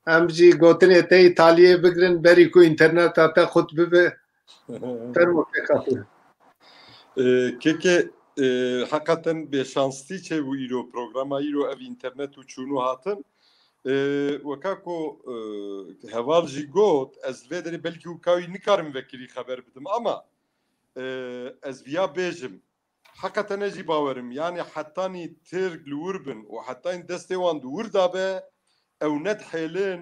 em jî gotinê te Îtaliyê bigirin, berî ku înterneta te qut bibe. Fermo, Kek Xefûr. E, Keke, e, heqeten bêşanstî çêbû îro, programa îro ev înternet û çûnû hatin. E, weka ku, e, heval jî got, ez li vê derê belkî weka wî nikarim vekirî xeber bidim, ama, e, ez viya bêjim. Heqeten ez jî bawerim, yani hetanî Tirk li wir bin û hetanî destê wan di wir de be, ew nedihêlin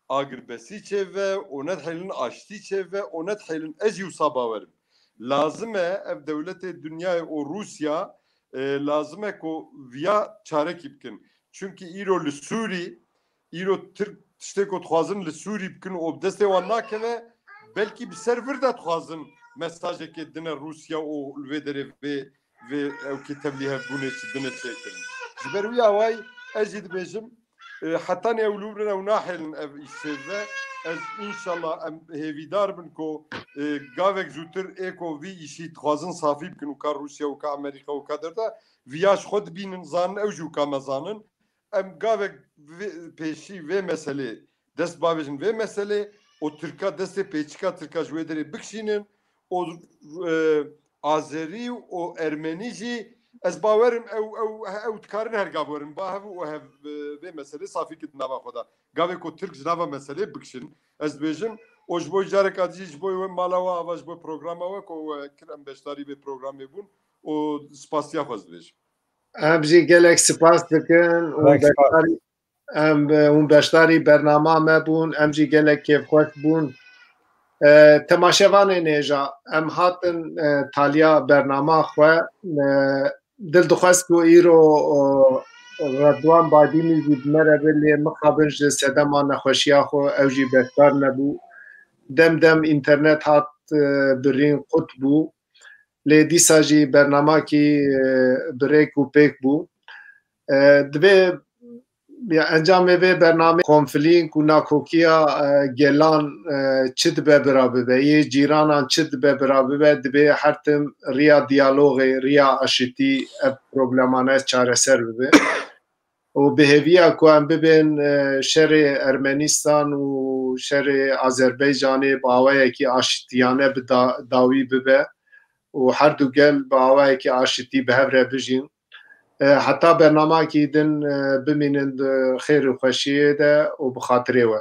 agirbestî çêve û nedihêlin aştî çêve û nedihêlin, ez jî wisa bawerim. Lazim e ev dewletê dinyayê û Rûsya, e, lazim e ku viya çarekî bikin. Çunkî îro li Sûrî, îro Tirk tiştê ku dixwazin li Sûrî bikin û bi destê wan nakeve, belkî bi ser vir de dixwazin mesajekê dine Rûsya û li vê derê vê, vê ewkê tevlî hevbûnê çi dine çêkirin. Ji ber wî awayî ez jî dibêjim, e, hetanî ew li wir in ew nahêlin ev îş çêbibe. Ez înşallah em hêvîdar bin ku, e, gavek zûtir ê ku vî îşî dixwazin safî bikin û ka Rûsya û ka Amerîka û ka dewleta viya ji xwe dibînin, zanin, ew jî û ka me zanin. Em gavek vê, pêşî vê meselê dest bavêjin vê meselê û Tirka destê pêçika Tirka ji wê derê bikişînin û, e, Azerî û Ermenî jî ez bawerim ew, ew, ew dikarin her gav werin ba hev û hev, e, vê meselê safî kir di nava xwe de. Gavê ku Tirk ji nava meselê bikişin, ez dibêjim, û ji bo careka dî jî ji bo wê mala we ava, ji bo programa we ku we kir, em beşdarî vê programê bûn û spasiya xwe ez dibêjim. Em jî gelek spas dikin û Gelek spas. beşdarî, em, hûn beşdarî bernama me bûn, em jî gelek kêfxweş bûn. E, temaşevanên hêja, em hatin, e, taliya bernama xwe. E, dil dixwest ku îro, o, Redwan Baydînî jî bi me re be, lê mixabin ji sedema nexweşiya xwe ew jî beşdar nebû. Dem dem înternet hat, e, birîn, qut bû. Lê dîsa jî bernamakî, e, bi rêk û pêk bû. E, divê, ya, encamê vê bernamê konflîk û nakokiya, e, gelan, e, çi dibe bira bibe, yê cîranan çi dibe bira bibe, divê her tim riya diyalogê, riya aşitî ev problemane çareser bibe. Û bi hêviya ku em bibên, e, şerê Ermenistan û şerê Azerbaycanê bi awayekî aşitiyane bi da-, dawî bibe û her du gel bi awayekî aşitî bi hev re bijîn. E, heta bernamakî din, e, bimînin di xêr û xweşiyê de û bi xatirê we.